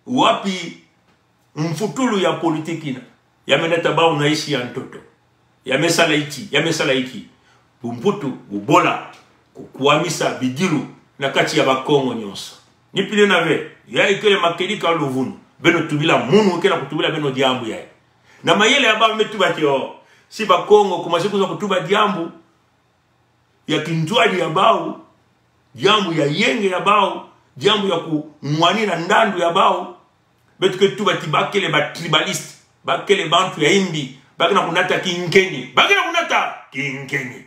Wapi mfutulu ya politique ina? Ya me nata bau na isi ya ntoto. Ya me sala iti, ya me sala iti. Bumputu, bubola, kukwamisa bidilu na kati ya Bakongo nyonso. Ni pili na ve, ya ikele makedika luvunu. Beno tubila munu ke na kutubila beno diambu ya. Na mayele ya bau me tuba ti o, si Bakongo, kuma si kwiza kutuba diambu ya kintwadi ya bau, diambu ya yenge ya bau, diambu ya kumwani na ndandu ya bau. Beto ke tuba ti ba kele ba tribaliste, ba kele bantu ya imbi, ba ke na kunata kinkeni, ba ke na kunata kinkeni.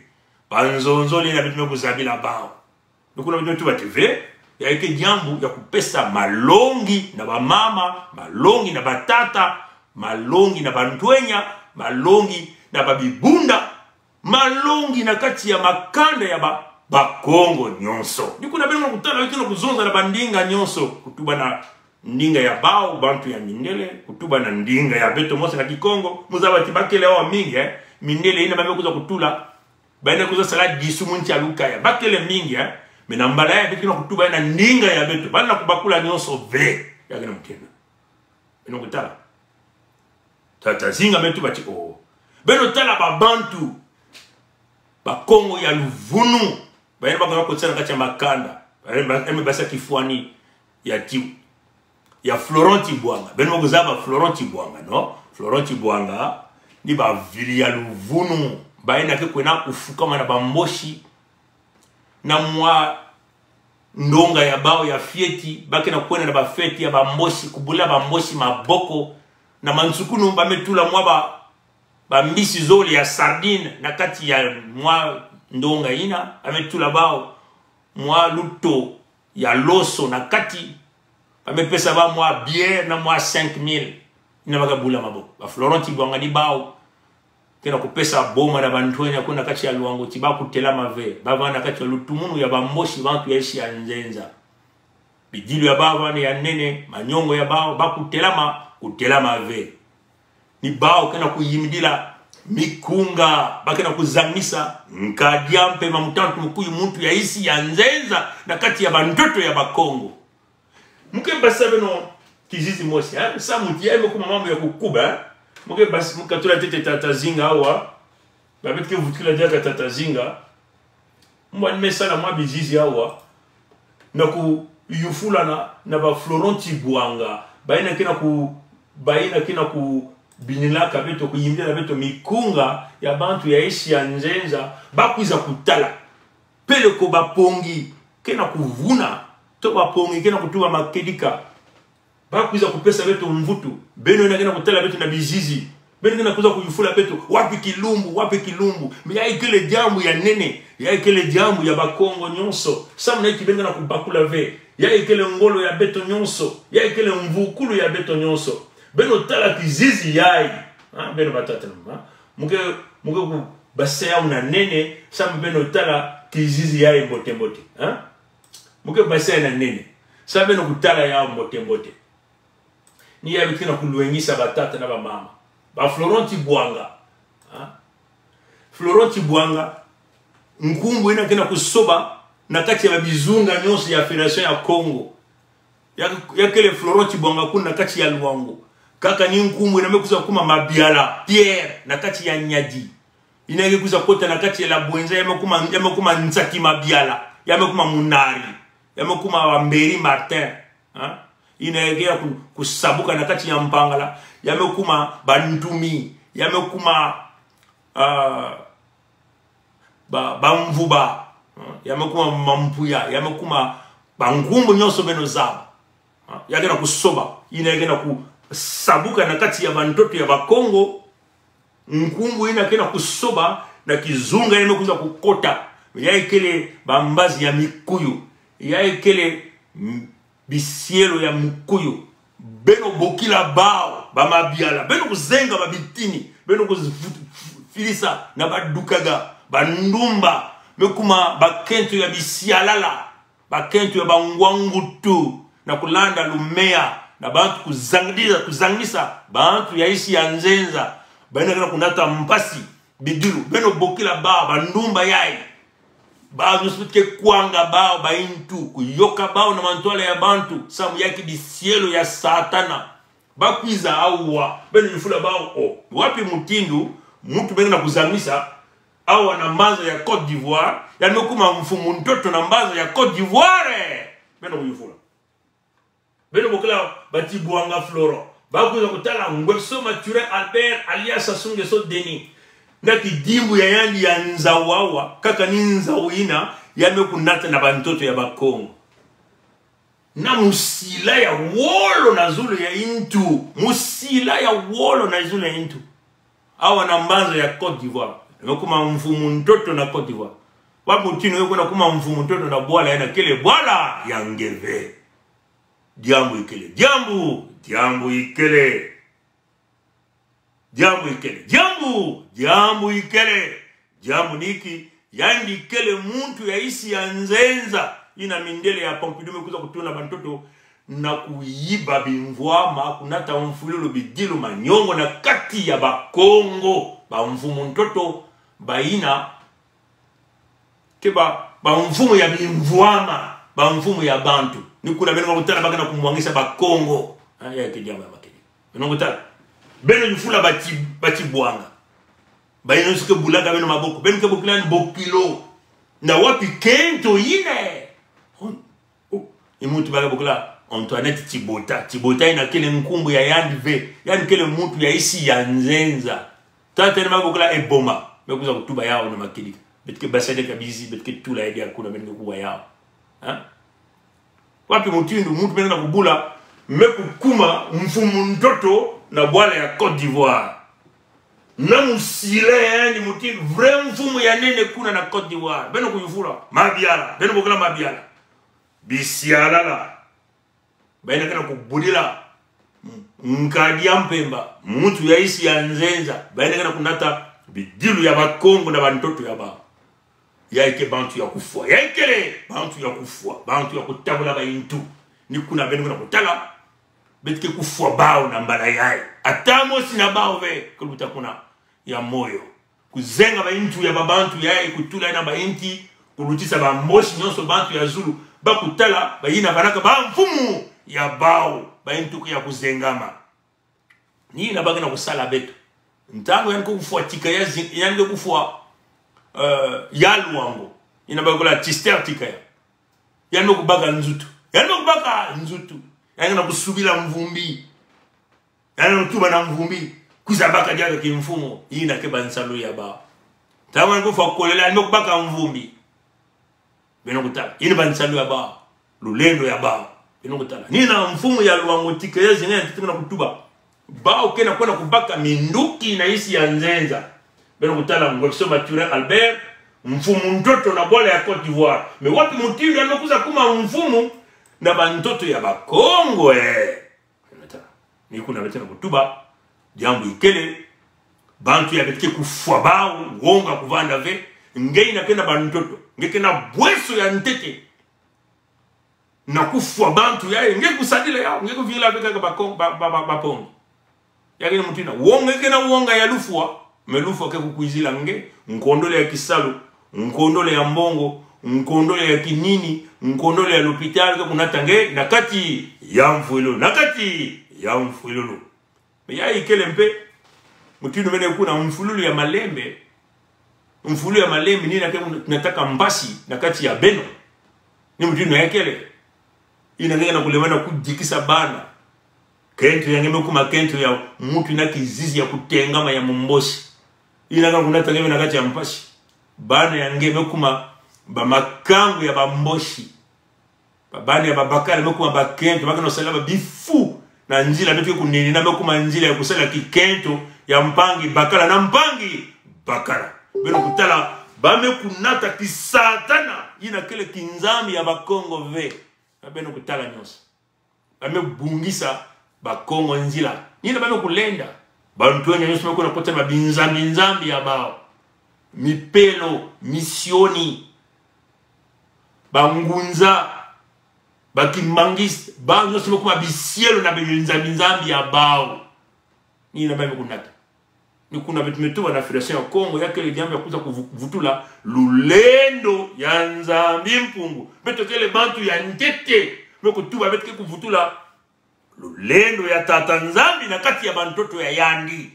Banzonzolo ina beto me kuzabila bau. Ni kuna beto me tuba ti ve, ya ke diambu ya kupesa malongi na bamama, malongi na batata, malongi na bantwenya, malongi na babibunda, malongi na kati ya makanda ya ba, Bakongo nyonso. Ni kuna beno kutala, beto na kuzonza na bandinga nyonso, kutuba na ndinga ya bau, bantu ya mindele, kutuba na ndinga ya beto mosi na Kikongo. Muzaba ti ba kele awa mingi, eh. Mindele ina ba me kwiza kutula, ba ina kwiza sala disu mu nsi ya lukaya. Ba kele mingi, eh. Mais na mbala yayi beto ke na kutuba na ndinga ya beto. Ba na kubakula nyonso ve. Ya ke na mukena. Beno kutala. Tata Nzinga me tuba ti o, beno tala babantu, Bakongo ya luvunu, ba ina ba ke na kotisa na kati ya makanda, ba ina ba, ina ba sa kifwani ya ti, ya Florent Tchibouanga. Beno kuzaba Florent Tchibouanga, non? Florent Tchibouanga, ni bavili ya luvunu, ba ina ke kwenda kufukama na Bamboshi na mwa ndonga ya bau ya fioti, ba ke na kwenda na bafeti ya Bamboshi, kubula Bamboshi maboko, na mansukunu ba me tula mwa ba, bambisi zole ya sardine na kati ya mwa ndonga ina, ba me tula bau mwa luto ya loso na kati, ba me pesa bau mwa bière na mwa cinq mille. Ina ba ke bula maboko. Ba Florent Tchibouanga ni bau ke na kupesa boma na bantwenya kuna kati ya Loango ti ba kutelama ve, ba vanda kati ya lutumunu ya Bamboshi, bantu ya isi ya nzenza. Bidilu ya bau ba vanda ya nene, manyongo ya bau, ba kutelama, kutelama ve. Ni bau ke na kuyimbila mikunga, ba ke na kuzangisa, nkadia mpe ma mutantu mukuyu muntu ya isi ya nzenza, na kati ya bantoto ya Bakongo. Mu ke basa beno kizizi mosi, eh? Samu ti ya me kuma mambu ya kukuba, eh? Mu ke bas-, mu ke tula ntete Tata Nzinga awa, ba beto ke vutukila diaka Tata Nzinga. Mwa ni me sala mwa bizizi awa, na kuyufulana na ba Florent Tchibouanga, ba ina ke na ku, ba ina ke na kubinilaka beto, kuyimbila beto mikunga ya bantu ya isi ya nzenza, ba kwiza kutala. Peleko Bapongi ke na kuvuna, to Bapongi ke na kutuba makedika, ba kwiza kupesa beto mvutu. Beno ina ke na kutala beto na bizizi, beno ke na kwiza kuyufula beto: wapi kilumbu, wapi kilumbu? Mais ya ikele diambu ya nene, ya ikele diambu ya Bakongo nyonso. Samu na inki beno ke na kubakula ve? Ya ikele ngolo ya beto nyonso, ya ikele mvukulu ya beto nyonso. Beno tala kizizi yayi. Ah, beno batata na mama, mu ke, mu ke kubasa yawu na nene, samu beno tala kizizi yayi mbote mbote, eh? Mu ke basa yawu na nene, samu beno kutala yawu mbote mbote. Ni ya beto ke na kulwengisa, batata na bamama. Ba Florent Tchibouanga, eh? Florent Tchibouanga, nkumbu ina ke na kusoba na kati ya babizunga nyonso ya Fédération ya Kongo. Ya, ya kele Florent Tchibouanga kuna na kati ya Loango. Kaka ni nkumbu ina me kwiza kuma Mabiala Pierre na kati ya Niari. Ina ke kwiza kota na kati ya la Bouenza, ya me kuma, ya me kuma Ntsaki Mabiala, ya me kuma Munari, ya me kuma Wamberi Martin. Hein? Yina ya ke na ku-, kusabuka na kati ya Mpangala, ya me kuma bantumi, ya me kuma, ah, ba, bamvuba, ya me kuma mampuya, ya me kuma bankumbu nyonso beno zaba. Ya ke na kusoba, yina ya ke na kusabuka na kati ya bantoto ya Bakongo. Nkumbu yina ke na kusoba na kizunga ya me kwiza kukota. Ya ikele bambazi ya mikuyu. Ya ikele, mm, bisielo ya mukuyu. Beno bokila bawu bamabiala. Beno kuzenga babitini. Beno kuzifilisa na badukaga, bandumba. Me kuma bakento ya bisialala. Bakento ya bangwangutu, na kulanda lumeya, na bantu kuzangdisa, kuzangdisa bantu ya isi ya nzenza. Bayina ke na kunata mpasi, bidilu, beno bokila bawu, bandumba yayi. Bawu nyonso ke kwanga bawu, bayintu, kuyoka bawu na mantwala ya bantu, samu ya kibisielo ya Satana. Bakwiza awa, beno yufula bawu, o, wapi mutindu muntu me ke na kuzangdisa, awa na mbanza ya Côte d'Ivoire, yandi me kuma mfumu ntoto na mbanza ya Côte d'Ivoire. Beno kuyufula. Beno bokila ba Tchibouanga Florent. Bakwiza kutala Nguesso Mathurin Albert alias Sassou Nguesso Denis. Na kidimbu ya yandi ya nzau awa, kaka ni nzau yina, yandi me kunata na bantoto ya Bakongo. Na musila ya wolo na zulu ya yintu. Musila ya wolo na zulu ya yintu. Awa na mbanza ya Côte d'Ivoire. Me kuma mfumu ntoto na Côte d'Ivoire. Wapi mutindu ya ke na kuma mfumu ntoto na bwala yina kele bwala ya nge ve. Diambu ikele. Diambu. Diambu ikele. Diambu ikele. Diambu, diambu ikele. Diambu ni ki, yandi kele muntu ya isi ya nzenza. Yina mindele ya Pompidou me kwiza kutuna bantoto na kuyiba bimvwama, kunata mfululu, bidilu, manyongo na kati ya Bakongo. Bamfumu ntoto, bayina ke ba, bamfumu ya bimvwama, bamfumu ya bantu. Ni kuna beno kutala ba ke na kumwangisa Bakongo. Ah, ya ke diambu ya makele. Beno kutala. Beno yufula ba Tchi-, ba Tchibouanga. Bayina nyonso ke bulaka beno maboko. Beno ke bokila ni bokilo. Na wapi kento yina? Hon-, Oh, i muntu ba ke bokila Antoinette Tchibota. Tchibota yina kele nkumbu ya yandi ve. Yandi kele muntu ya isi ya nzenza. Tata yina ba ke bokila Eboma. Me kwiza kutuba yawu na makedika. Beto ke basadeka bizi, beto ke tula ya dia kuna, beto ke kuwa yawu. Ha? Wapi mutindu muntu me ke na kubula, me kukuma mfumu ntoto na bwala ya Côte d'Ivoire. Na musila ya yandi mutindu, vrai mfumu ya nene kuna na Côte d'Ivoire. Beno kuyufula, mabiala, beno bokila mabiala. Bisialala. Bayina ke na kubudila nkadi ya mpemba, muntu ya isi ya nzenza. Bayina ke na kunata bidilu ya Bakongo na bantoto ya bawu. Ya ke bantu ya kufwa. Ya kele bantu ya kufwa. Bantu ya kutabula bayintu. Ni kuna beno ke na kutala. Beto ke kufwa bawu na mbala yayi. Ata mosi na bawu ve ke luta kuna ya moyo. Kuzenga bayintu ya babantu yayi, kutula na bayinti, kulutisa ba Mbochi nyonso, bantu ya zulu, ba kutala, bayina banaka bamfumu ya bawu, bayintu ke ya kuzengama. Ni yina ba ke na kusala beto. Ntangu yandi ke kufwa Tchicaya Zi-, yandi ke kufwa, eh, Ya Luango. Yina ba ke bokila Tchister Tchicaya. Yandi me kubaka nzutu. Yandi me kubaka nzutu. Yandi na kusubila Mvumbi. Yandi me kutuba na Mvumbi, kwiza baka diaka kimfumu. Yina ke bansalu ya bawu. Ntangu yandi kufwa Kolera, yandi me kubaka Mvumbi. Beno kutala. Yina bansalu ya bawu. Lulendo ya bawu. Beno kutala. Ni yina mfumu ya Luango Tchicaya Zinga ya ntete me na kutuba. Bawu ke na kwenda kubaka minduki na isi ya nzenza. Beno kutala Nguesso Mathurin Albert, mfumu ntoto na bwala ya Côte d'Ivoire. Mais wapi mutindu yandi me kwiza kuma mfumu na bantoto ya Bakongo, eh? Ni kuna beto ke na kutuba, diambu ikele, bantu ya beto ke kufwa bawu, wonga kuvanda ve, nge yina ke na bantoto, nge ke na bweso ya ntete na kufwa bantu yayi, nge kusadila yawu, nge kuvingila ve kaka Bakon-, ba, ba, ba, Bakongo. Ya ke ni mutindu yina, wonga, nge ke na wonga ya lufwa, mais lufwa ke kukwizila nge, nkondolo ya kisalu, nkondolo ya mbongo, nkondolo ya kinini, nkondolo ya l'hôpital, ke kunata nge na kati ya mfwilulu, na kati ya mfwilulu. Mais ya ikele mpe, mutindu mene kuna mfwilulu ya malembe, mfwilulu ya malembe ni yina ke nataka mpasi na kati ya beno. Ni mutindu yina ya kele. Yina nge na kulembana kudikisa bana. Kento ya nge me kuma kento ya muntu yina kizizi ya kutengama ya mumbosi. Yina nge na kunata nge me na kati ya mpasi. Bana ya nge me kuma bamakangu ya bambosi. Babana ya babakala me kuma bakento, ba ke na kusala ba bifu na nzila beto ke kunenina, me kuma nzila ya kusala kikento ya mpangi bakala na mpangi bakala. Beno kutala, ba me kunata kisatana, yina kele kinzambi ya Bakongo ve. Beno kutala nyonso. Ba me bungisa Bakongo nzila. Ni yina ba me kulenda. Bantu yina nyonso me kuna kota na binzambi nzambi ya bawu. Mipelo, misioni, bangunza, bakimbanguiste, bawu nyonso me kuma bisielo na binzambi nzambi ya bawu. Ni yina ba me kunata. Ni kuna beto me tuba na Fédération ya Kongo, ya kele diambu ya kwiza kuvutula lulendo ya Nzambi Mpungu. Beto kele bantu ya ntete. Me kutuba beto ke kuvutula lulendo ya Tata Nzambi na kati ya bantoto ya yandi.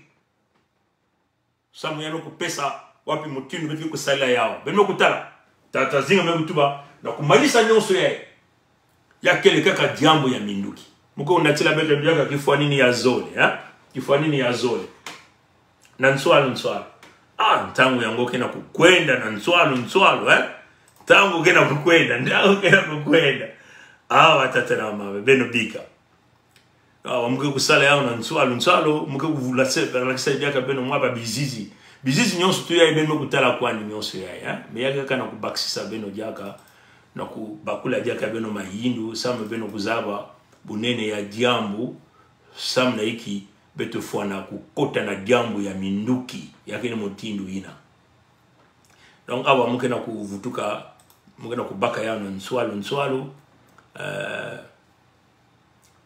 Samu yandi me kupesa wapi mutindu beto ke kusalila yawu. Beno me kutala. Tata Nzinga me kutuba na kumanisa nyonso yayi. Ya kele kaka diambu ya minduki. Mu ke kunatila beto diaka kifwaningi ya zole, eh? Kifwaningi ya zole. Na nswalu, nswalu. Ah, ntangu yango ke na kukwenda na nswalu, nswalu, eh? Ntangu ke na kukwenda, ntangu ke na kukwenda. Ah, batata na bamama, beno bika. Ah, mu ke kusala yawu na nswalu, nswalu, mu ke kuvula se, lakisa diaka beno mwa babizizi. Bizizi nyonso tu yayi beno me kutala kwandi nyonso yayi, eh? Mais ya ke kaka na kubakisisa beno diaka, na kubakula diaka beno mayindu, samu beno kuzaba bunene ya diambu, samu na inki beto fwana kukota na diambu ya minduki, ya kele mutindu yina. Donc, awa mu ke na kuvutuka, mu ke na kubaka yawu na nswalu, nswalu, eh,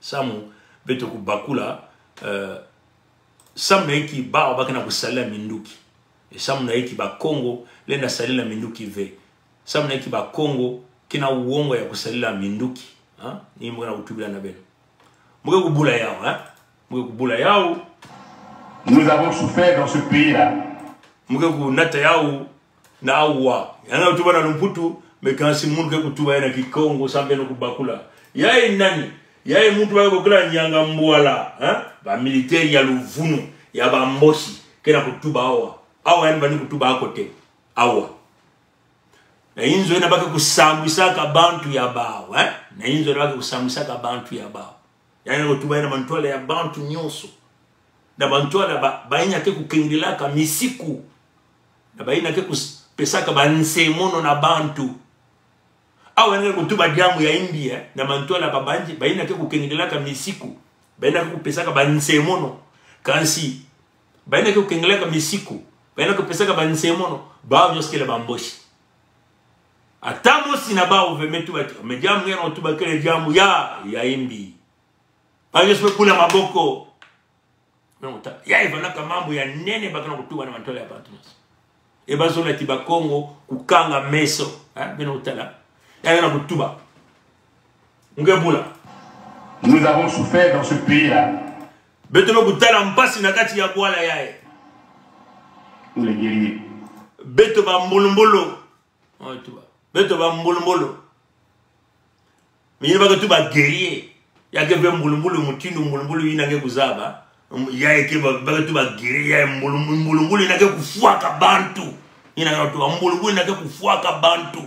samu beto kubakula, eh, samu na inki bawu ba ke na kusalila minduki. E samu na inki Bakongo lenda salila minduki ve. Samu na inki Bakongo ke na wonga ya kusalila minduki. Ha? Ni mu ke na kutubila na beno. Mu ke kubula yawu, eh? Mu ke kubula yawu. Nous avons souffert dans ce pays-là. Mu ke kunata yawu na awa. Ya nge kutuba na lumputu, mais kansi mu ke kutuba yayi na Kikongo, samu beno kubakula. Yayi nani? Yayi muntu ba ke bokila Nyanga Mbwala, eh? Ba militaire ya luvunu, ya bambosi, ke na kutuba awa. Awa yandi bani kutuba ako te. Awa. Na inzo yina ba ke kusambisaka bantu ya bawu, eh? Na inzo yina ba ke kusambisaka bantu ya bawu. Yandi ke kutuba yayi na mantwala ya bantu nyonso. Na mantwala ba, bayina ke kukengelelaka misiku. Na bayina ke kus-, pesaka bansemono na bantu. Awa yandi ke kutuba diambu ya imbi, eh? Na mantwala ba banzi, bayina ke kukengelelaka misiku. Bayina ke kupesaka bansemono. Kansi, bayina ke kukengelelaka misiku, bayina ke kupesaka bansemono, bawu nyonso kele bambosi. Ata mosi na bawu ve me tuba ti, mais diambu nge na kutuba kele diambu ya, ya imbi. Bawu nyonso me bula maboko. Beno kuta-, yayi vandaka mambu ya nene ba ke na kutuba na mantwala ya bantu nyonso. E bazola ti Bakongo kukanga meso. Eh, beno kutala. Yayi na kutuba. Mu ke bula. Nous avons souffert dans ce pays-là. Beto me kutala mpasi na kati ya bwala yayi. Nous les guerriers. Beto bambulumbulu. Oh, tuba. Beto bambulumbulu. Mais yina ba ke tuba guerrier. Ya ke ve mbulumbulu, mutindu mbulumbulu yina nge kuzaba. Mm, yayi ke ba, ba ke tuba guerrier, yayi mbulumbulu, mbulumbulu yina ke kufwaka bantu. Yina nge tuba mbulumbulu yina ke kufwaka bantu.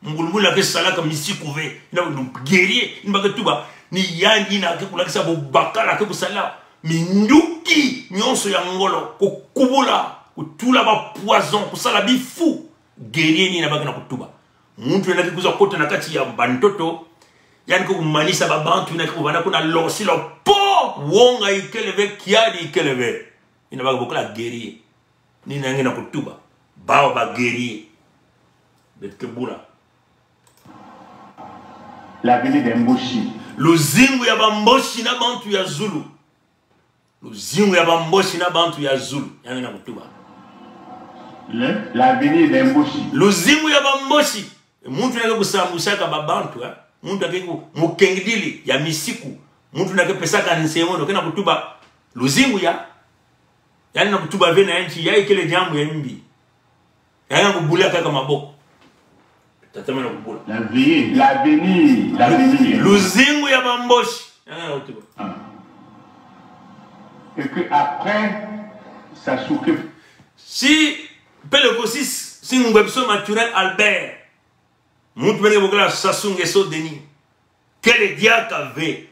Mbulumbulu yina ke salaka misiku ve. Yina guerrier, yina ba ke tuba, ni yandi yina ke kulakisa bubakala, ke kusala minduki nyonso ya ngolo, kukubula, kutula ba poison, kusala bifu. Guerrier ni yina ba ke na kutuba. Muntu yina ke kwiza kota na kati ya bantoto, yandi ke kumanisa babantu yina ke kuvanda kuna losila po, wonga ikele ve, kiadi ikele ve. Yina ba ke bokila guerrier. Ni yina nge na kutuba. Bawu ba guerrier. Beto ke bula. L'avenir des Mbochi. Luzingu ya bambosi na bantu ya zulu. Luzingu ya bambosi na bantu ya zulu. Yayi nge na kutuba. Le, l'avenir des Mbochi. Luzingu ya bambosi. Muntu yina ke kusambusaka babantu, eh? Muntu yina ke ku-, mukengidili ya misiku. Muntu yina ke pesaka nsemono, ke na kutuba luzingu ya. Yandi na kutuba ve na ya nti, yayi kele diambu ya imbi. Yandi na kubula kaka maboko. Tatamana kubula. La veillée, l'avenir, l'avenir. Luzingu ya ba Mbochi. Yanga na kutuba. Ah. Et que après, Sassou Nguesso. Si, peleko si, si Nguesso Mathurin Albert. Muntu mene bokela Sassou Nguesso Denis. Kele diaka ve.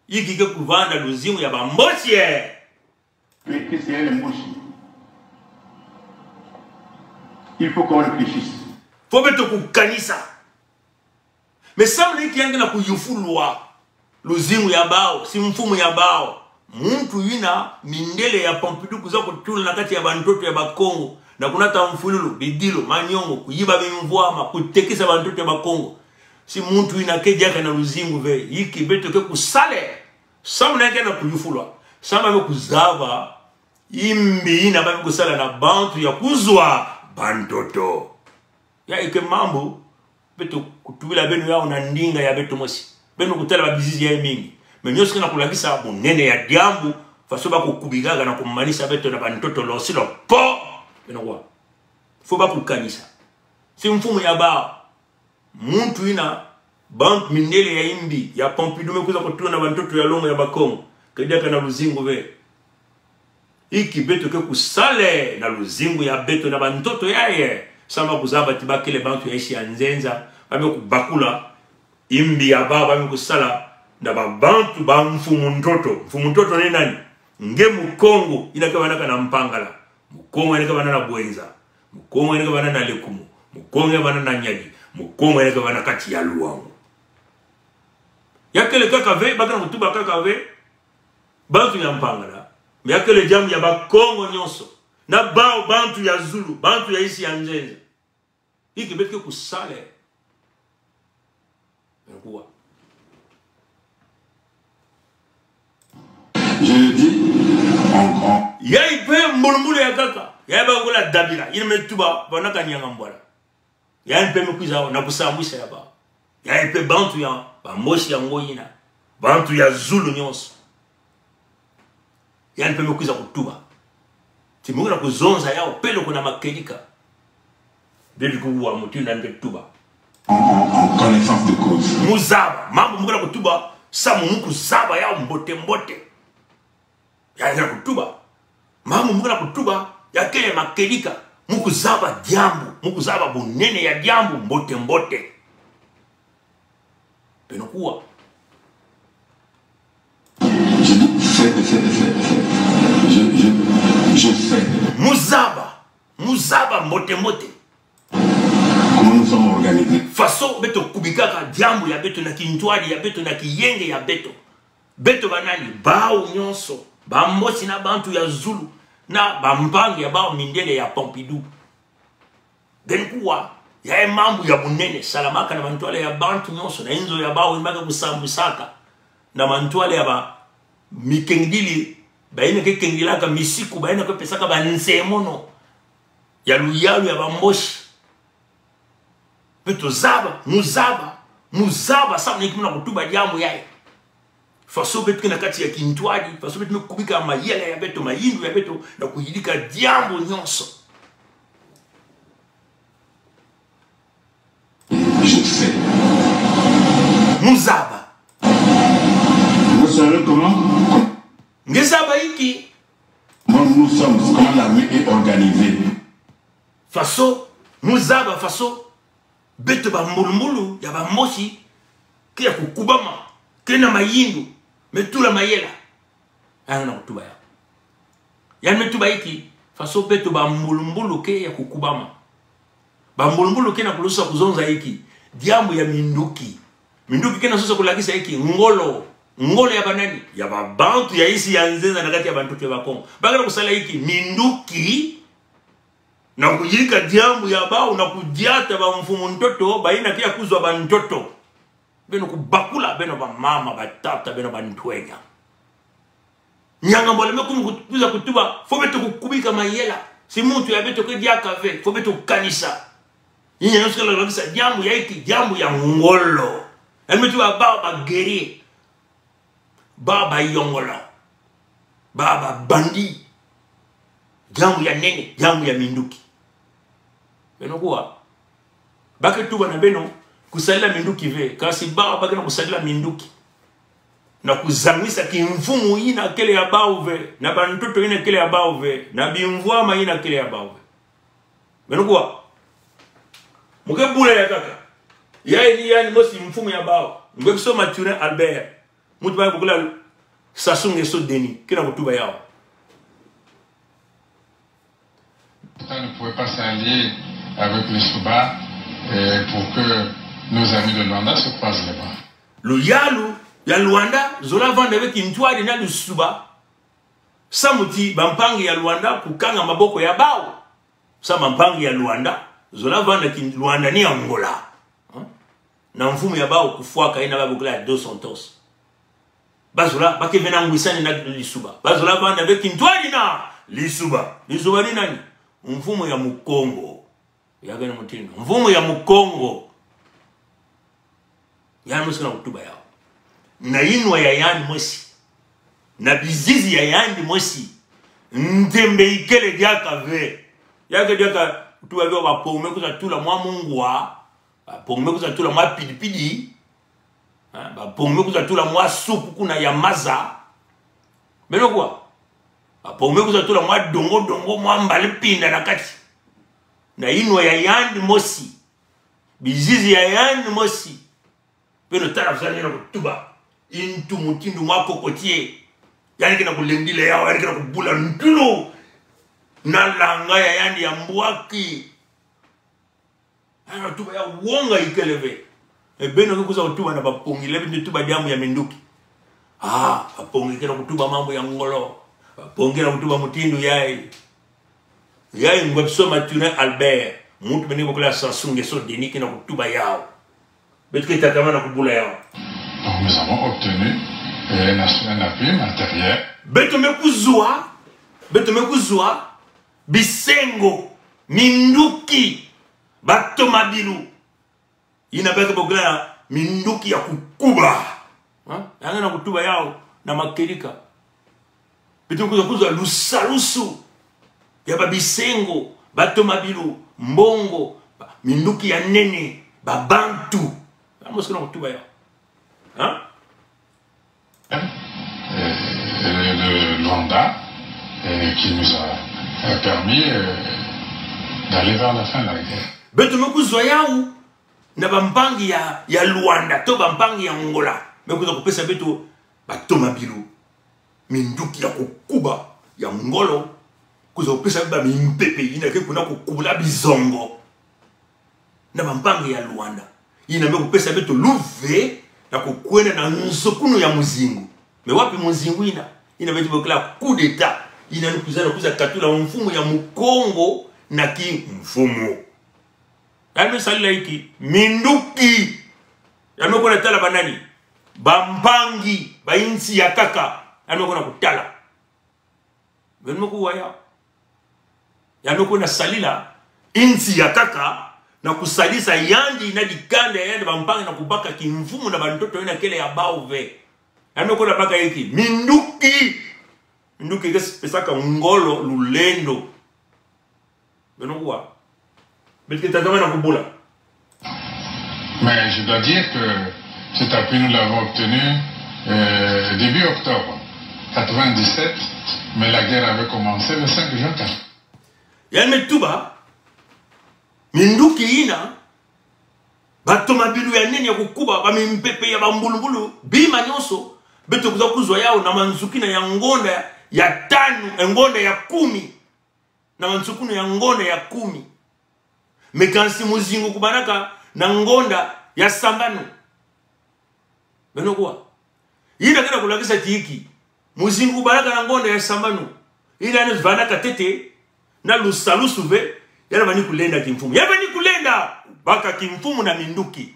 Yiki ke kuvanda luzingu ya ba Mbochi e. Mais que c'est les Mbochi. Il faut qu'on réfléchisse. Faut beto kukanisa. Mais samu na yinki yandi ke na kuyufulwa luzingu ya bawu, si mfumu ya bawu. Muntu yina mindele ya Pompidou kwiza kutula na kati ya bantoto ya Bakongo, na kunata mfululu, bidilu, manyongo, kuyiba bimvwama, kutekisa bantoto ya Bakongo. Si muntu yina ke diaka na luzingu ve, yiki beto ke kusala e. Samu na yandi ke na kuyufulwa. Samu na yandi kuzaba yimbi yina ba kusala na bantu ya kuzwa bantoto. Ya ike mambu, beto kutubila beno yawu na ndinga ya beto mosi. Beno kutala ba bizizi ya mingi. Mais nyonso ke na kulakisa bunene ya diambu, faso ba kukubikaka na kumanisa beto na bantoto losilu po. Beno kuwa. Faut ba kukanisa. Si mfumu ya bawu. Muntu yina, bantu mindele ya yimbi, ya Pompidou me kwiza kutula na bantoto ya longo ya Bakongo. Ke diaka na luzingu ve. Yiki beto ke kusala e na luzingu ya beto na bantoto yayi. Samu ba kuzaba ti ba kele bantu ya yinsi ya nzenza. Ba me kubakula yimbi ya bawu ba me kusala na ba bantu ba mfumu ntoto. Mfumu ntoto ni nani? Nge Mukongo, yina ke vandaka na Mpangala. Mukongo yina ke vanda na Bouenza. Mukongo yina ke vanda na Lékoumou. Mukongo yina ke vanda na Niari. Mukongo yina ke vanda kati ya Loango. Ya kele kaka ve, ba ke na kutuba kaka ve bantu ya Mpangala. Mais ya kele diambu ya Bakongo nyonso. Na bawu bantu ya zulu, bantu ya yinsi ya nzenza. Yiki beto ke kusala e. Beno kuwa. Je le dis en grand. Yayi pe mbulumbulu ya nkaka. Yayi ba kula dabila. Yina me tuba, ba na kanyanga mbwala. Yayi pe me kwiza na kusambwisa ya bawu. Yayi pe bantu ya, ba Mbochi ya ngo yina. Bantu ya zulu nyonso. Yandi pe me kwiza kutuba. Ti mu ke na kuzonza yawu, peleko na makedika. Bebi kuwa mutu yina nge tuba. En, en, en connaissance de cause. Mu zaba, mambu mu ke na kutuba, samu mu kuzaba yawu mbote mbote. Yandi ke na kutuba. Mambu mu ke na kutuba, ya kele makedika. Mu kuzaba diambu, mu kuzaba bunene ya diambu mbote mbote. Beno kuwa. Je dis, fais, fais, fais, fais. Je, je, je fais. Mu zaba, mu zaba mbote mbote. Comment nous sommes organisés. Faso beto kubikaka diambu ya beto na kintwadi ya beto na kiyenge ya beto. Beto banani, bawu nyonso, ba Mbochi na bantu ya zulu, na bampangi ya bawu mindele ya Pompidou. Beno kuwa, yayi mambu ya bunene, salamaka na mantwala ya bantu nyonso, na inzo ya bawu, yina ba ke kusambwisaka. Na mantwala ya ba mikengidili, bayina ke kengidilaka misiku, bayina ke pesaka bansemono ya luyalu ya ba Mbochi. Beto zaba, mu zaba, mu zaba, samu na yinki mu na kutuba diambu yayi. Faso beto ke na kati ya kintwadi, faso beto me kubika mayela ya beto, mayindu ya beto, na kuyidika diambu nyonso. Je sais. Mu zaba. Vous savez comment? Nge zaba yinki? Comment nous sommes, comment l'armée est organisée. Faso, mu zaba faso, beto bambulumbulu ya ba Mbochi, ke ya kukubama, ke na mayindu, me tula mayela. Yandi na kutuba yawu. Yandi me tuba yinki, faso beto bambulumbulu ke ya kukubama. Bambulumbulu ke na kulosa kuzonza yinki, diambu ya minduki. Minduki ke na sosa kulakisa yinki, ngolo. Ngolo ya banani? Ya ba bantu ya yinsi ya nzenza na kati ya bantoto ya Bakongo. Ba ke na kusala yinki, minduki. Na kuyirika diambu ya bawu, na kudiata bamfumu ntoto, bayina ke ya kuzwa bantoto. Beno kubakula, beno bamama, batata, beno bantwenya. Nyanga mbole me kuma kut-, kwiza kutuba, faut beto kukubika mayela. Si muntu ya beto ke diaka ve, faut beto kukanisa. Yina nyonso ke na kulakisa diambu ya yinki, diambu ya ngolo. Yandi me tuba bawu ba guerrier. Bawu bayongolo. Bawu ba bandit. Diambu ya nene, diambu ya minduki. Beno kuwa. Ba ke tuba na beno kusadila minduki ve, kasi bawu ba ke na kusadila minduki na kuzangwisa kimfumu yina kele ya bawu ve, na bantoto yina kele ya bawu ve, na bimvwama yina kele ya bawu ve. Beno kuwa. Mu ke bula ya kaka. Yayi ni yandi mosi mfumu ya bawu. Ngwe kiso Mathurin Albert. Muntu ba bokila Sassou Nguesso Denis, ke na kutuba yawu. Ça ne pouvait pas s'allier avec Lissouba, euh, pour que nos amis de Luanda se croisent les bras. Luyalu ya Luanda zola vanda ve kintwari na Lissouba, samu ti bampangi ya Luanda kukanga maboko ya bawu. Samu bampangi ya Luanda zola vanda ki Luanda ni Angola. Hein? Na mfumu ya bawu kufwaka yina ba bokila Dos Santos. Ba zola, ba ke ve na ngwisani na Lissouba. Ba zola vanda ve kintwari na Lissouba. Lissouba ni nani? Mfumu ya Mukongo. Ya kena mutindu. Mfumu ya Mukongo. Yandi mosi ke na kutuba yawu. Na yinwa ya yandi mosi. Na bizizi ya yandi mosi. Ntembe ikele diaka ve. Ya ke diaka kutuba ve, bampongi me kwiza tula mwa mungwa. Bampongi me kwiza tula mwa pidi-pidi. Ha, bampongi me kwiza tula mwa supu kuna ya maza. Beno kuwa. Bampongi me kwiza tula mwa dongo-dongo, mwa mbala mpinda na kati. Na yinwa ya yandi mosi. Bizizi ya yandi mosi. Beno tala faso yandi ke na kutuba. Ntu mutindu mwa kokotie. Yandi ke na kulendila yawu, yandi ke na kubula ntulu. Na langa ya yandi ya mbwaki. Yandi na kutuba yawu, wonga ikele ve. E beno ke kwiza kutuba na bampongi, lebi nde tuba diambu ya minduki. Ah, bampongi ke na kutuba mambu ya ngolo. Bampongi ke na kutuba mutindu yayi. Yayi ngwe kiso Mathurin Albert, muntu beno bokila Sassou Nguesso Denis ke na kutuba yawu. Beto ke tatamana kubula yawu. Donc nous avons obtenu, euh, un ass-, un appui matériel. Beto me kuzwa, beto me kuzwa bisengo, minduki, batomabilu. Yina ba ke bokila minduki ya kukuba. Ha? Yandi ke na kutuba yawu na makedika. Beto kwiza kuzwa lusalusu ya babisengo, batomabilu, mbongo, minduki ya nene, babantu. Yandi mosi ke na kutuba yawu. Hein? Euh, de Luanda, euh, qui nous a, euh, permis, euh, d'aller vers la fin de la guerre. Beto me kuzwa yawu na bampangi ya, ya Luanda, to bampangi ya Angola. Me kwiza kupesa beto batomabilu, minduki ya kukuba ya ngolo, kwiza kupesa bamimpepe yina ke kwenda kukubula bizongo. Na bampangi ya Luanda. Yina me kupesa beto luve na kukwenda na nsukunu ya muzingu. Mais wapi muzingu yina? Yina beto bokila coup d'État. Yina ni kwiza na kwiza katula mfumu ya Mukongo na kimfumu. Yandi me salila inki? Minduki. Yandi me kwenda tala banani? Bampangi, ba insi ya nkaka. Yandi me kwenda kutala. Beno me kuwa yawu. Yandi me kwenda salila insi ya nkaka na kusalisa yandi na dikanda ya yandi bampangi na kubaka kimfumu na bantoto yina kele ya bawu ve. Yandi me kwenda baka inki? Minduki. Minduki ke pesaka ngolo, lulendo. Beno kuwa. Beto ke tatamana kubula. Mais je dois dire que cet appui, nous l'avons obtenu, euh, début octobre quatre-vingt-dix-sept, mais la guerre avait commencé le cinq juin. Yandi me tuba, minduki yina, batomabilu ya nene ya kukuba, bamimpepe ya bambulumbulu, bima nyonso, beto kwiza kuzwa yawu na mansukina ya ngonda ya tanu, eh, ngonda ya kumi. Na mansukunu ya ngonda ya kumi. Mais kansi muzingu kubanaka na ngonda ya sambanu. Beno kuwa. Yina ke na kulakisa ti inki? Muzingu kubanaka na ngonda ya sambanu. Yina yandi vandaka ntete na lusalusu ve, yandi vani kulenda kimfumu. Yandi vani kulenda baka kimfumu na minduki.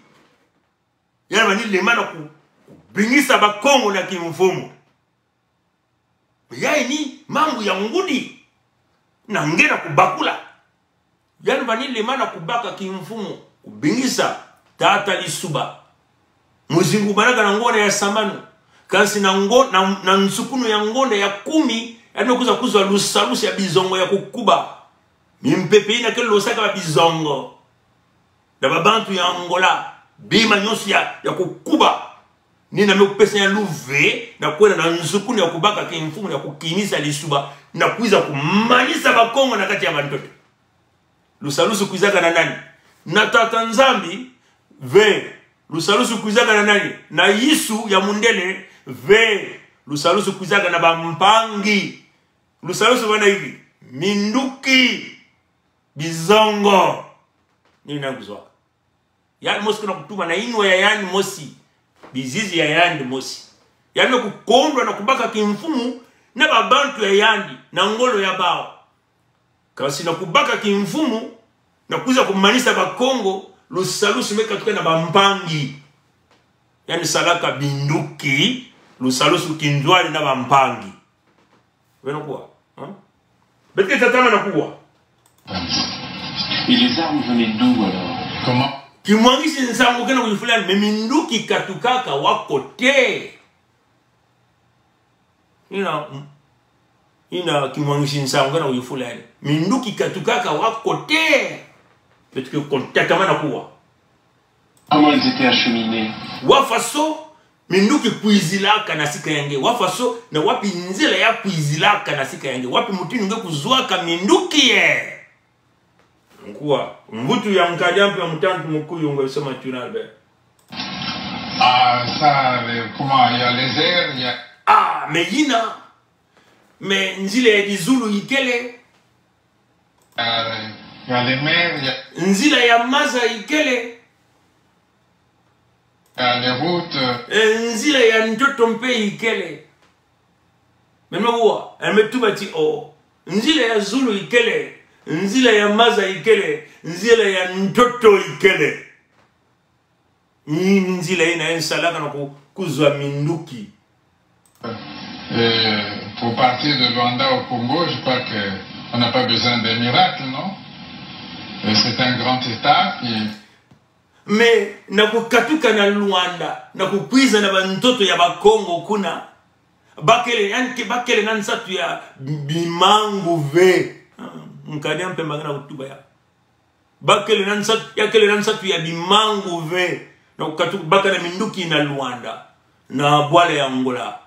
Yandi vani lema na ku-, kubingisa Bakongo na kimfumu. Yayi ni mambu ya ngudi. Na nge na kubakula. Yandi vani lema na kubaka kimfumu, kubingisa tata Lissouba. Muzingu kubanaka na ngonda ya sambanu. Kansi na ngo-, na, na nsukunu ya ngonda ya kumi, yandi kwiza kuzwa lusalusu ya bizongo ya kukuba. Mimpepe yina ke losaka ba bizongo. na babantu ya Angola, bima nyonso ya, ya kukuba. Ni na me kupesa ya luve, na kwenda na nzukunu ya kubaka kimfumu, ya kukinisa lisuba, na kwiza kumanisa Bakongo na kati ya bantoto. Lusalusu kwizaka na nani? Na Tata Nzambi, ve. Lusalusu kwizaka na nani? Na Yesu ya mundele, ve. Lusalusu kwizaka na bampangi. Lusalusu bana hivi: minduki, bizongo. Ni na kuzwaka. Yandi mosi ke na kutuba na inwa ya yandi mosi, bizizi ya yandi mosi. Yandi me kukondwa na kubaka kimfumu na babantu ya yandi, na ngolo ya bawu. Kasi na kubaka kimfumu, na kwiza kumanisa Bakongo, lusalusu me katuka na bampangi. Yandi salaka binduki, lusalusu kinzwali na bampangi. Beno kuwa, hein? Beto ke tatamana kuwa. Et les armes venaient d'où alors ? Comment ? Kimwangisi nsangu ke na kuyufula yandi, mais minduki katukaka wapi kote? Ina, ina kimwangisi nsangu ke na kuyufula yandi, minduki katukaka wapi kote? Beto ke tatamana kuwa. Comment ils étaient acheminés ? Wapi faso minduki kwizilaka na sika ya nge? Wapi faso, na wapi nzila ya kwizilaka na sika ya nge? Wapi mutindu nge kuzwaka minduki ye? Nkuwa, mvutu ya nkadi mpe ya mutantu Mukuyu ngwe soma tuna be. Ah, ça, le, comment, il y a les airs, il y a... Ah, mais yina, mais nzila ya dizulu ikele. Euh, il y a les mers, il y a... Nzila ya maza ikele. Il y a les routes. Eh, nzila ya ntoto mpe ikele. Beno kuwa, yandi me tuba ti o, nzila ya zulu ikele, nzila ya maza ikele, nzila ya ntoto ikele. Ni nzila yina yandi salaka na ku-, kuzwa minduki. Euh, pour partir de Luanda au Congo, je crois que on n'a pas besoin d'un miracle, non ? Euh, c'est un grand État qui... Mais na kukatuka na Luanda, na kukwiza na bantoto ya Bakongo kuna, bakele, yandi ke, bakele na nsatu ya bimangu ve. Ah, nkadi mpe ma ke na kutuba ya. Bakele na nsatu, ya kele na nsatu ya bimangu ve. Na kukatuka, baka na minduki na Luanda, na bwala ya Angola.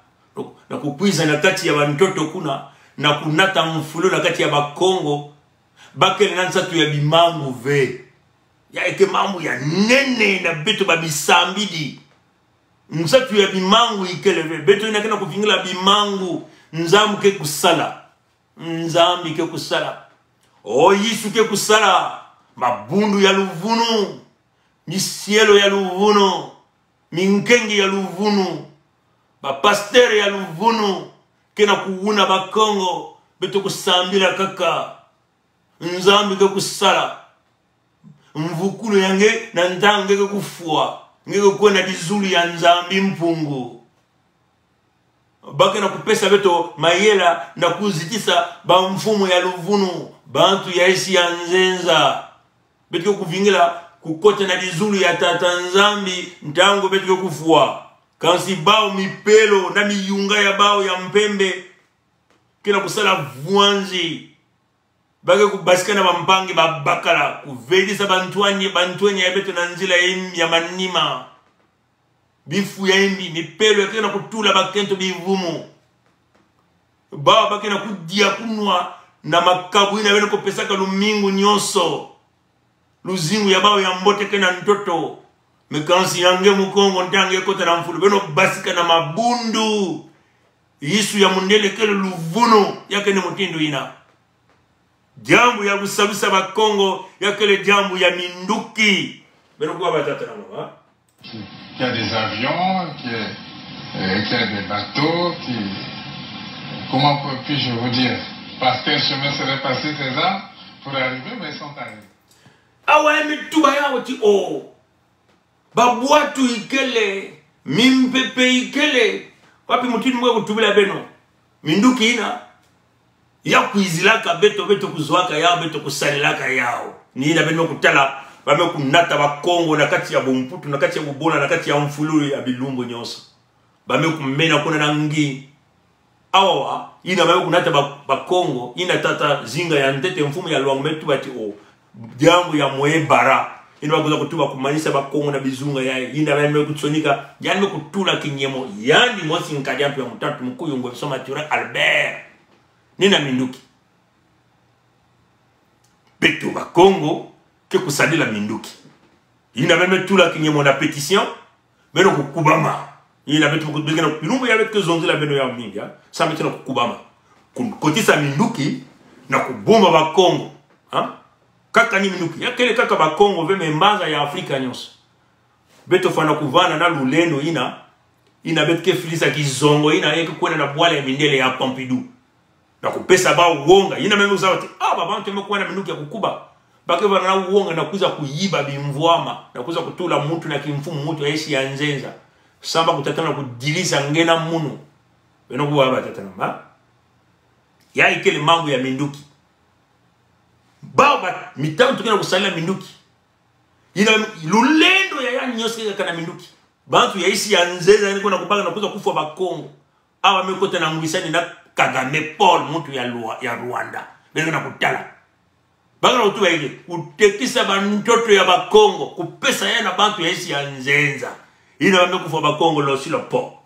Na kukwiza na kati ya bantoto kuna, na kunata mfulu na kati ya Bakongo. Bakele na nsatu ya bimangu ve. Ya ke mambu ya nene na beto babisambidi. Nsatu ya bimangu ikele ve. Beto yina ke na kuvingila bimangu. Nzambi ke kusala. Nzambi ke kusala. O Yesu ke kusala. Mabundu ya luvunu. Misielo ya luvunu. Minkengi ya luvunu. Bapasteur ya luvunu. Ke na kuwuna Bakongo. Beto kusambila kaka. Nzambi ke kusala. Mvukulu ya nge, na ntangu nge ke kufwa, nge ke kwenda dizulu ya Nzambi Mpungu. Ba ke na kupesa beto mayela na kuzitisa bamfumu ya luvunu, bantu ya esi ya nzenza. Beto ke kuvingila kukota na dizulu ya Tata Nzambi ntangu beto ke kufwa. Kansi bawu mipelo na miyunga ya bawu ya mpembe ke na kusala vwanzi. Ba ke kubasika na bampangi babakala, kuvedisa bantwenya, bantwenya ya beto na nzila ya im-, ya manima. Bifu ya imbi, mipelo ya ke na kutula bakento bivumu. Bawu ba ke na kudia kunwa na makabu yina beno kupesaka lumingu nyonso. Luzingu ya bawu ya mbote ke na ntoto. Mais kansi ya nge Mukongo, ntangu nge kota na mfulu, beno basika na mabundu. Yesu ya mundele kele luvunu, ya kele mutindu yina. Diambu ya kusalusa Bakongo, ya kele diambu ya minduki. Beno kuwa batata na mama. Qu'il y a des avions, qu'il y a, euh, qu'il y a des bateaux, qui, comment puis-je vous dire, par quel chemin seraient passées ces armes pour arriver, mais ils sont arrivés. Awa ya me tuba yawu ti o. Babwatu ikele, mimpepe ikele. Wapi mutindu mwe kutubila beno? Minduki yina ya kwizilaka beto, beto kuzwaka yawu, beto kusalilaka yawu. Ni yina beno kutala, ba me kunata Bakongo na kati ya bumputu, na kati ya bubona, na kati ya mfululu ya bilumbu nyonso. Ba me kumena kuna na ngi. Awa, yina ba me kunata ba, Bakongo, yina tata Zinga ya ntete, mfumu ya Loango me tuba ti o, diambu ya mwe bara, Yina bakwiza kutuba kumanisa Bakongo na bizunga yayi. Yina bameme kusonika, yandi me kutula kinyemo. Yandi mosi nkadi ya mpe ya mutantu mukuyu ngwe soma ture Albert. Ni na minduki. Beto Bakongo ke kusadila minduki. Yina bameme tula kinyemo na pétition, beno kukubama. Yina beto kuku-, bilumbu ya beto ke zonzila beno ya mingi, ha? Sa beto na kukubama. Ku-, kotisa minduki na kubumba Bakongo. Ha? Kaka ni minduki. Ya kele kaka Bakongo ve, mais mbanza ya Afrika nyonso. Beto fwana kuvanda na lulendo yina, yina beto ke filisa kizongo yina, ya ke kwenda na bwala ya mindele ya Pompidou. Na kupesa bawu wonga, yina bameme kuzaba ti, ah, babantu me kuwa na minduki ya kukuba. Ba ke vanda na wonga na kwiza kuyiba bimvwama, na kwiza kutula muntu na kimfumu muntu ya esi ya nzenza. Sa ba kutata na kudilisa nge na munu. Beno kuwa batata na mama. Yayi kele mambu ya minduki. Bawu ba, mitantu ke na kusadila minduki. Yina lulendo ya yandi nyonso ke kaka na minduki. Bantu ya esi ya nzenza yandi kwenda kubaka na kwiza kufwa Bakongo. Awa me kota na ngwisani na Kagame Paul, muntu ya Lwa-, ya Rwanda. Beno ke na kutala. Ba ke na kutuba yeke, kutekisa bantoto ya Bakongo, kupesa yawu na bantu ya esi ya nzenza. Yina ba me kufwa Bakongo losilo po.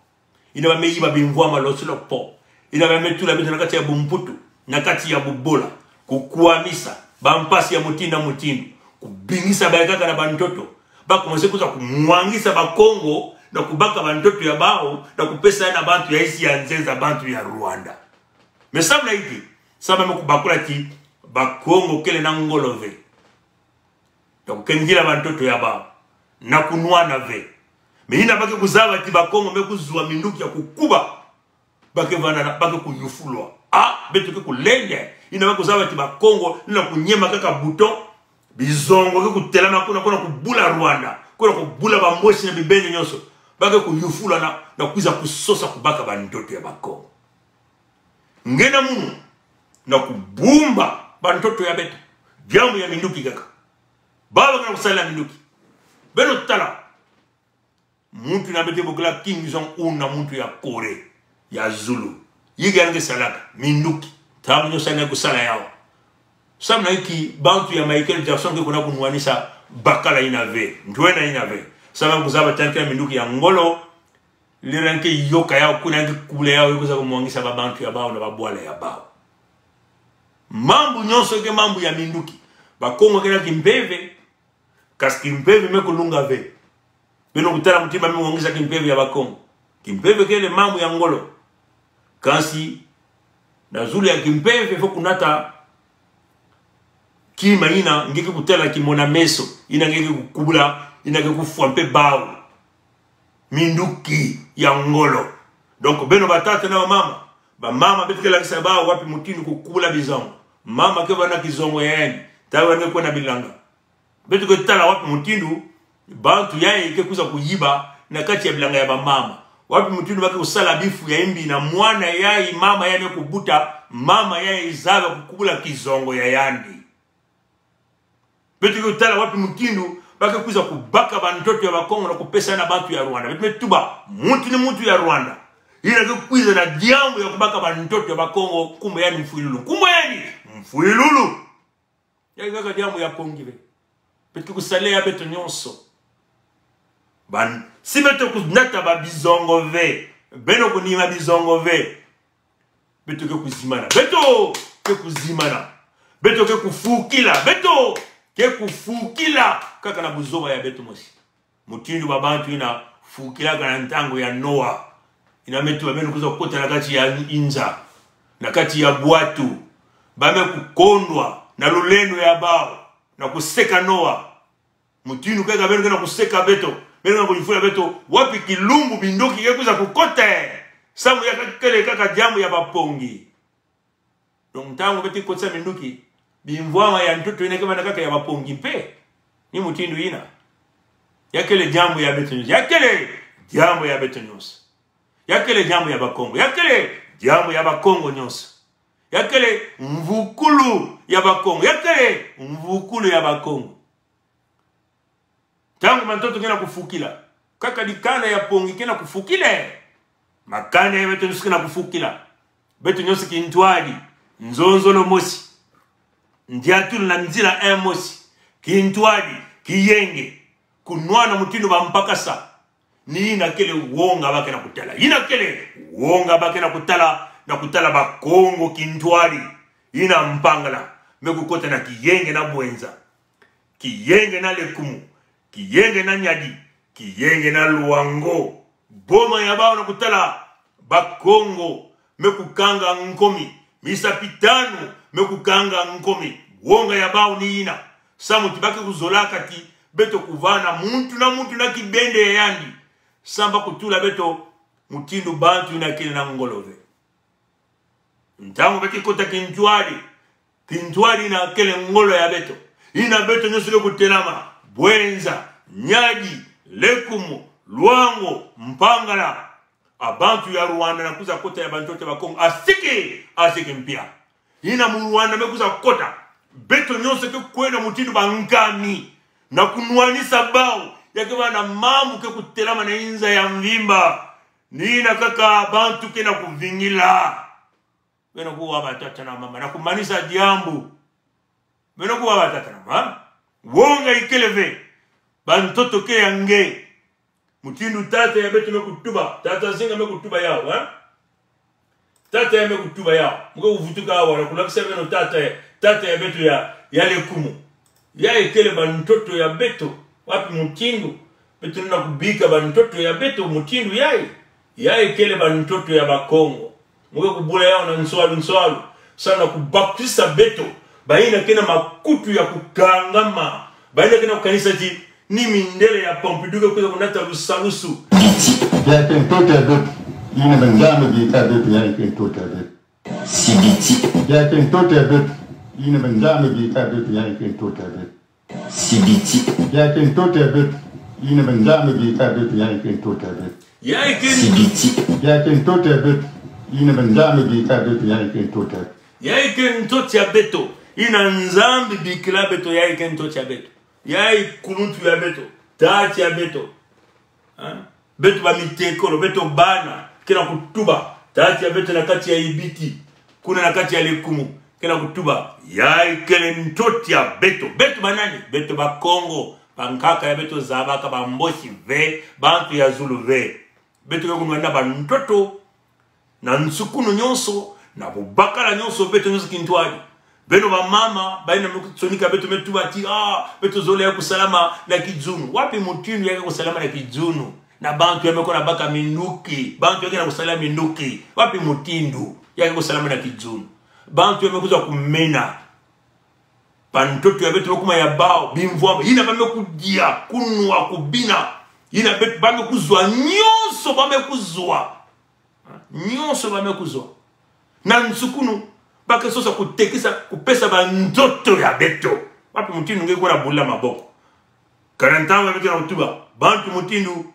Yina ba me yiba bimvwama losilo po. Yina ba me tula beto na kati ya bumputu, na kati ya bubola, kukwamisa, bampasi ya mutindu na mutindu, kubingisa bayi kaka na bantoto. Ba commencer kwiza kumwangisa Bakongo, na kubaka bantoto ya bawu, na kupesa yawu na bantu ya esi ya nzenza, bantu ya Rwanda. Mais samu na inki? Samu ba me kubakula ti Bakongo kele na ngolo ve. Na kukengila bantoto ya bawu. Na kunwana ve. Mais yina ba ke kuzaba ti Bakongo me kuzwa minduki ya kukuba. Ba ke vanda na, ba ke kuyufulwa. Ah, beto ke kulenda. Yina ba ke kuzaba ti Bakongo, na kunyema kaka bouton. Bizongo ke kutelama kuna, kuna kubula Rwanda. Kuna kubula Bamboshi na bibeni nyonso. Ba ke kuyufulwa na, na kwiza kusosa kubaka bantoto ya Bakongo. Nge na munu, na kubumba bantoto ya beto. Diambu ya minduki kaka. Bawu ke na kusadila minduki. Beno tala. Muntu yina beto ke bokila Kim Jong-un na muntu ya Corée ya Zulu. Yinki yandi ke salaka? Minduki. Ntangu nyonso yandi ke kusala yawu. Samu na inki bantu ya Michael Jackson ke kwenda kunwanisa bakala yina ve, ntwenya yina ve? Samu na kuzaba ti yandi ke na minduki ya ngolo, lera yandi ke yoka yawu, kuna yandi ke kubula yawu, kwiza kumwangisa babantu ya bawu na babwala ya bawu. Mambu nyonso ke mambu ya minduki. Bakongo ke na kimpeve, kasi kimpeve me kulunga ve. Beno kutala mutindu ba me wangisa kimpeve ya Bakongo. Kimpeve kele mambu ya ngolo. Kasi na zulu ya kimpeve faut kunata kima yina nge ke kutala kimona-meso, yina nge ke kukubula, yina ke kufwa mpe bawu. Minduki ya ngolo. Donc beno batata na bamama, bamama beto ke lakisa bawu wapi mutindu kukubula bizongo. Mama ke vanda na kizongo ya yandi, ntangu yandi ke kwenda bilanga. Beto ke tala wapi mutindu bantu yayi ke kwiza kuyiba na kati ya bilanga ya bamama. Wapi mutindu ba ke kusala bifu ya yimbi na mwana yayi, mama yayi me kubuta, mama yayi zaba kukubula kizongo ya yandi. Beto ke tala wapi mutindu ba ke kwiza kubaka bantoto ya Bakongo na kupesa na bantu ya Rwanda. Beto me tuba, muntu ni muntu ya Rwanda yina ke kwiza na diambu ya kubaka bantoto ya Bakongo, nkumbu ya yandi Mfwilulu. Nkumbu ya yandi Mfwilulu. Yayi kaka diambu ya Pongi ve. Beto ke kusadila ya beto nyonso. Ban-, si beto kunata ba bizongo ve, beno kunima bizongo ve, beto ke kuzimana. Beto ke kuzimana. Beto ke kufukila. Beto ke kufukila. Kaka na buzoba ya beto mosi. Mutindu babantu yina fukilaka na ntangu ya Noa. Yina me tuba beno kwiza kukota na kati ya inza, na kati ya bwatu, ba me kukondwa na lulendo ya bawu, na kuseka Noa. Mutindu kaka beno ke na kuseka beto, beno ke na kuyufula beto, wapi kilumbu minduki ke kwiza kukota? Samu ya kele kaka diambu ya Bapongi. Donc ntangu beto kotisa minduki, bimvwama ya ntoto yina ke vanda kaka ya Bapongi mpe. Ni mutindu yina. Ya kele diambu ya beto nyonso. Ya kele diambu ya beto nyonso. Ya kele diambu ya Bakongo. Ya kele diambu ya Bakongo nyonso. Ya kele mvukulu ya Bakongo. Ya kele mvukulu ya Bakongo. Ntangu mantoto ke na kufukila, kaka dikanda ya Pongi ke na kufukila. Makanda ya beto nyonso ke na kufukila. Beto nyonso kintwadi, nzonzolo mosi, ndiatulu na nzila mosi, kintwadi, Kiyenge, kunwana mutindu ba mpakasa. Ni yina kele wonga ba ke na kutala. Yina kele wonga ba ke na kutala, na kutala Bakongo kintwadi. Yina Mpangala, me kukota na Kiyenge na Bouenza. Kiyenge na Lékoumou. Kiyenge na Niari. Kiyenge na Loango. Boma ya bawu na kutala Bakongo, me kukanga nkomi. Misapi tanu, me kukanga nkomi. Wonga ya bawu ni yina. Samu ti ba ke kuzolaka ti beto kuvana muntu na muntu na kibende ya yandi. Samu ba kutula beto mutindu bantu yina kele na ngolo ve. Ntangu ba ke kota kintwadi, kintwadi yina kele ngolo ya beto. Yina beto nyonso ke kutelama, Bouenza, Niari, Lékoumou, Loango, Mpangala. A bantu ya Rwanda na kwiza kota ya bantoto ya Bakongo. Asiki, asiki mpia. Yina mu-Rwanda me kwiza kota. Beto nyonso ke kwenda mutindu bankami. Na kunwanisa bawu. Ya ke bana mambu ke kutelama na inza ya mvimba. Ni yina kaka bantu ke na kuvingila. Beno kuwa batata na mama, na kumanisa diambu. Beno kuwa batata na mama. Wonga ikele ve. Bantoto ke ya nge. Mutindu tata ya beto me kutuba. Tata Nzinga me kutuba yawu, ha? Tata ya me kutuba yawu. Mu ke kuvutuka awa, na kulakisa beno tata ya, tata ya beto ya, ya Lékoumou. Ya ikele bantoto ya beto. Wapi mutindu? Beto na kubika bantoto ya beto mutindu yayi. Ya ikele bantoto ya Bakongo. Mu ke kubula yawu na nswalu nswalu. Samu na kubakisa beto. Bayina ke na makutu ya kukangama. Bayina ke na kukanisa ti ni mindele ya Pompidou ke kwiza kunata lusalusu. Sibiti. Ya ke ntoto ya beto. Yina ba Nzambi abika beto, ya ke ntoto ya beto. Sibiti. Ya ke ntoto ya beto. Yina ba Nzambi abika beto, ya ke ntoto ya beto. Sibiti. Ya ke ntoto ya beto. Yina ba Nzambi abika beto, ya ke ntoto ya beto. Ya ke Sibiti. Ya ke ntoto ya beto. Yina ba Nzambi abika beto, ya ke ntoto ya beto. Ya ke ntoto ya beto. Yina Nzambi abikila beto, ya ke ntoto ya beto. Ya kuluntu ya beto. Tata ya beto. Ha? Beto bamitekolo, beto bana, ke na kutuba. Tata ya beto na kati ya Sibiti, kuna na kati ya Lékoumou, ke na kutuba. Ya ikele ntoto ya beto. Beto banani? Beto Bakongo. Bankaka ya beto zabaka, Bamboshi ve, bantu ya zulu ve. Beto ke kunwanina bantoto. Na nsukunu nyonso, na bubakala nyonso, beto nyonso kintwadi. Beno bamama, bayina me kusonika beto me tuba ti, ah, beto zolele ya kusalama na kidzunu. Wapi mutindu ya ke kusalama na kidzunu? Na bantu ya me kona baka minduki, bantu ya ke na kusalela minduki. Wapi mutindu ya ke kusalama na kidzunu? Bantu ya me kwiza kumena. Bantoto ya beto me kuma ya bawu, bimvwama. Yina ba me kudia, kunwa, kubina. Yina beto ba me kuzwa, nyonso ba me kuzwa. Nyonso ba me kuzwa. Na nsukunu, ba ke sosa kutekisa, kupesa bantoto ya beto. Wapi mutindu nge kona bula maboko? Kana ntangu ya beto na kutuba, bantu mutindu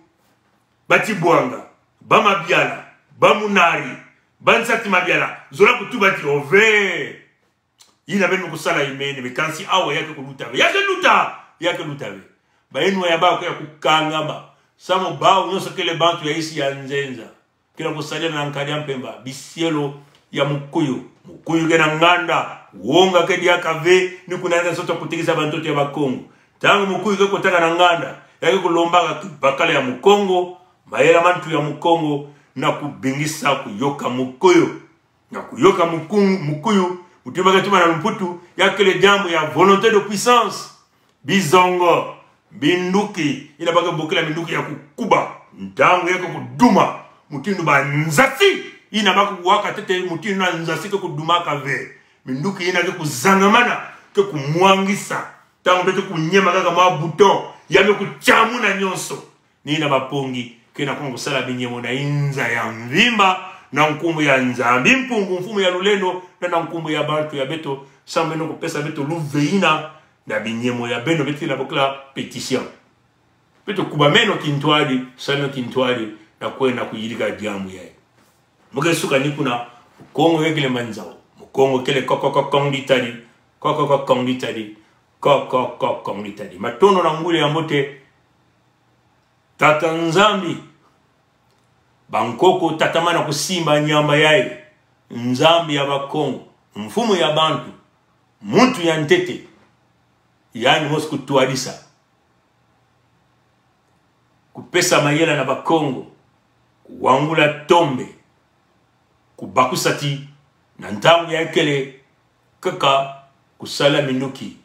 ba Tibwanga, ba Mabiala, ba Munari, ba Nsati Mabiala, zola kutuba ti ove. Yina beno kusala imene, me kansi awa ya ke kuluta ve. Ya ke luta, ya ke luta ve. Bayinwa ya bawu ke ya kukangama. Samu bawu nyonso kele bantu ya isi ya nzenza. Ke na kusalela na nkadi ya mpemba, bisielo ya mukuyu. Mukuyu ke na nganda, wonga ke diaka ve, ni kuna ya ke sosa kutekisa bantoto ya Bakongo. Ntangu mukuyu ke kotaka na nganda, ya ke kulombaka bakala ya Mukongo, mayela ma ntu ya Mukongo, na kubingisa kuyoka mukuyu. Na kuyoka muku-, mukuyu, mutindu ba ke tuba na lumputu, ya kele diambu ya volonté de puissance. Bizongo, minduki, yina ba ke bokila minduki ya kukuba, ntangu ya ke kuduma, mutindu ba nzasi, yina ba kuwaka ntete mutindu na nzasi ke kudumaka ve. Minduki yina ke kuzangamana, ke kumwangisa, ntangu beto kunyema kaka mwa bouton, ya me kutiamuna nyonso. Ni yina bampongi, ke na kwiza kusala binyemo na inza ya mvimba, na nkumbu ya Nzambi Mpungu, mfumu ya lulendo, na, na nkumbu ya bantu ya beto, samu beno kupesa beto luve yina, na binyemo ya beno beto ke na bokila pétition. Beto kubameno kintwadi, saleno kintwadi, na kwenda kuyidika diambu yayi. Mu ke suka ni kuna, Mukongo ke kele manzau, Mukongo kele kokokokong ditadi, kokokokong ditadi, kokokokong ditadi. Matondo na nguli ya mbote, Tata Nzambi, bankoko tatamana kusimba nyamba yayi, Nzambi ya Bakongo, mfumu ya bantu, muntu ya ntete, yandi mosi kutwadisa. Kupesa mayela na Bakongo, kuwangula tombe, kubakusa ti na ntangu ya kele kaka kusala minduki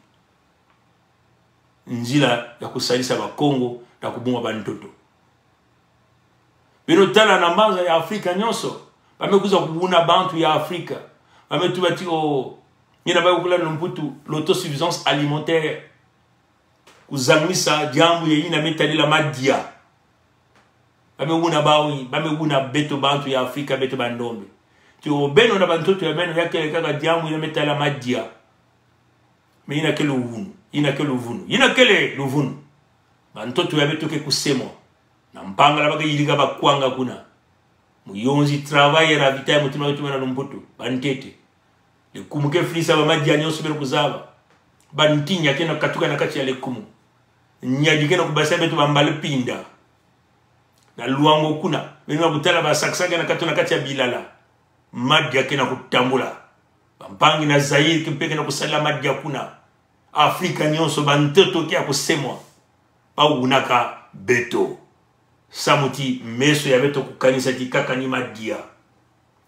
nzila ya kusalisa Bakongo na kubunga bantoto. Beno tala na mbanza ya Afrika nyonso, ba me kwiza kuwuna bantu ya Afrika. Ba me tuba ti o, yina ba kukula na lumputu, l'autosuffisance alimentaire. Kuzangimisa diambu ya yina me tadila madia. Ba me wuna bawu, ba me wuna beto bantu ya Afrika, beto bandombe. Ti o beno na bantoto ya beno ya kele kaka diambu yina me tadila madia. Mais yina kele luvunu, yina kele luvunu, yina kele luvunu. Bantoto ya beto ke kusemwa. Na Mpangala ba ke yirika bakwanga kuna. Muyonzi travail ya ravitailler mutima beto bana lumputu. Bantete. Lekumu ke filisa bamadia nyonso beno kuzaba. Bantinya ke na katuka na kati ya lekumu. Nyadi ke na kubasa beto bambala pinda. Na Luango kuna. Beno na kutala basakisaki na katuka na kati ya bilala. Madia ke na kutambula. Bampangi na Zaïre ke mpe ke na kusalila madia kuna. Afrika nyonso bantoto ke ya kusemwa. Ba wunaka beto. Samu ti meso ya beto kukanisa ti kaka ni madia.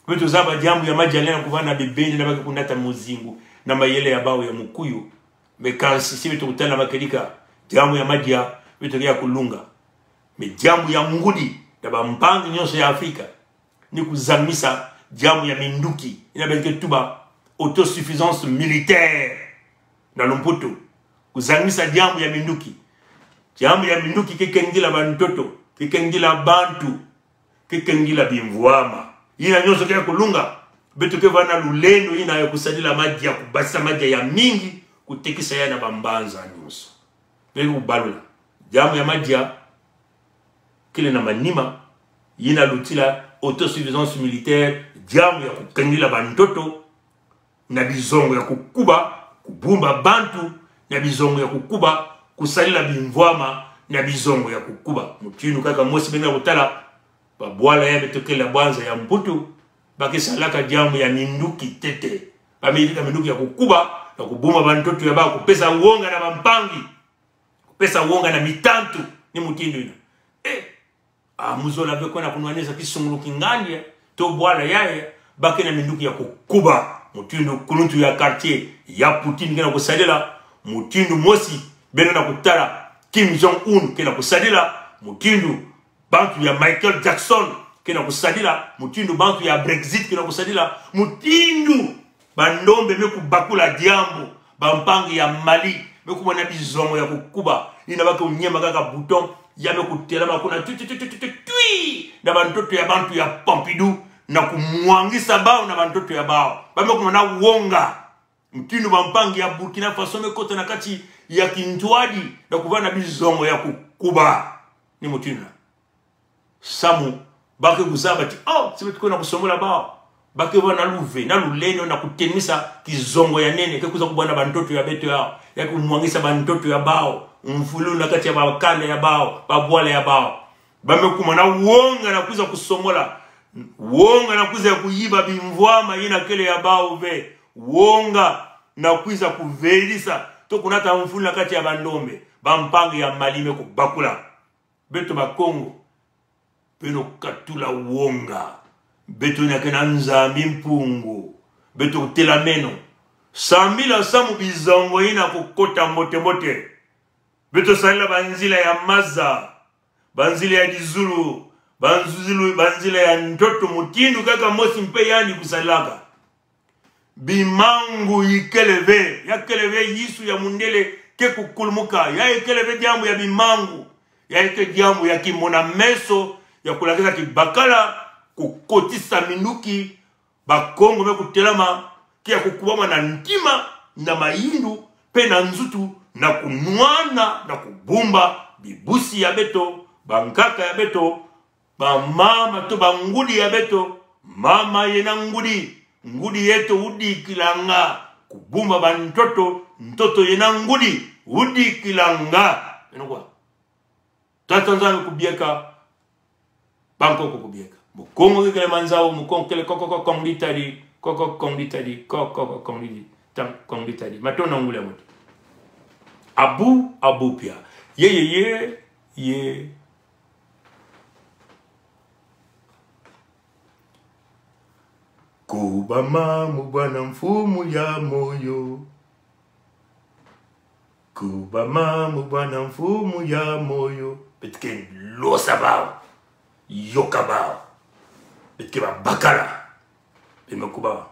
Beto zaba diambu ya madia lenda kuvana bibeni na ba ke kunata muzingu na mayele ya bawu ya mukuyu. Mais kansi si beto kutala makedika, diambu ya madia beto ke ya kulunga. Mais diambu ya ngudi na bampangi nyonso ya Afrika ni kuzangimisa diambu ya minduki, yina beno ke tuba autosuffisance militaire na lumputu. Kuzangimisa diambu ya minduki. Diambu ya minduki ke kengila bantoto, ke kengila bantu, ke kengila bimvwama. Yina nyonso ke ya kulunga, beto ke vana lulendo yina ya kusadila madia, kubasa madia ya mingi, kutekisa ya na bambanza nyonso. Beno kubalula. Diambu ya madia kele na manima, yina lutila autosuffisance militaire, diambu ya kukengila bantoto na bizongo ya kukuba, kubumba bantu na bizongo ya kukuba, kusadila bimvwama na bizongo ya kukuba. Mutindu kaka mosi beno kutala, babwala ya beto kele bwanza ya Mputu, ba ke salaka diambu ya minduki ntete. Ba me yirika minduki ya kukuba, na kubumba bantoto ya bawu, kupesa wonga na bampangi. Kupesa wonga na mitantu ni mutindu yina. Eh, ah, muzola ve kwenda kunwanisa kisungulu ki ngani ya, to bwala yayi, ba ke na minduki ya kukuba. Mutindu kuluntu ya quartier ya Poutine ke na kusadila, mutindu mosi, beno na kutala, Kim Jong-un ke na kusadila, mutindu bantu ya Michael Jackson ke na kusadila, mutindu bantu ya Brexit ke na kusadila, mutindu bandombe me kubakula diambu, bampangi ya Mali, me kumona bizongo ya kukuba, yina ba ke kunyema kaka bouton, ya me kutelama kuna twi, twi, twi, na bantoto ya bantu ya Pompidou, na kumwangisa bawu na bantoto ya bawu. Ba me kumona wonga. Mutindu bampangi ya Burkina Faso me kota na kati ya kintwadi, na kuvana bizongo ya kukuba. Ni mutindu yina. Samu, ba ke kuzaba ti, oh, si beto kwenda kusomola bawu. Ba ke vana luve, na lulendo, na kutenisa kizongo ya nene, ke kwiza kubwana bantoto ya beto yawu, ya kumwangisa bantoto ya bawu, mfulu na kati ya bakanda ya bawu, babwala ya bawu. Ba me kumona wonga na kwiza kusomola, wonga na kwiza kuyiba bimvwama yina kele ya bawu ve, wonga na kwiza kuvelisa, to kunata mfulu na kati ya bandombe, bampangi ya Mali me kubakula. Beto Bakongo, beno katula wonga. Beto yina ke na Nzambi Mpungu. Beto kutelameno. Sambila samu bizongo yina kukota mbote mbote. Beto sadila banzila ya maza, banzila ya dizulu, banzulu, banzila ya ntoto mutindu kaka mosi mpe yandi kusadilaka. Bimangu yikele ve, yakele ve yisu ya mundele ke kukulumuka, ya yikele ve diambu ya bimangu, ya yikele diambu ya kimona meso, ya kulakisa kibakala, kukotisa minduki, Bakongo me kutelama, ke ya kukubama na ntima, na mayindu, mpe na nzutu, na kunwana, na kubumba bibusi ya beto, bankaka ya beto, bamama to bangudi ya beto, mama yena ngudi, ngudi yeto wudikilanga, kubumba bantoto, ntoto yena ngudi, wudikilanga. Eno kwa. Tata Nzambi kubieka, bankoko kubieka. Mukongo kikele manzau, Mukongo kele koko koko kongdi tadi, koko kongdi tadi, koko koko kongdi tadi, tam kongdi tadi. Matondo nguli ya muntu. Abu, abu pia. Ye, ye, ye, ye. Kubama mubana mfumu ya moyo. Kubama mubana mfumu ya moyo. Bit ke losa bao. Yoka bao. Bit ke ba bakara. Bit me kuba.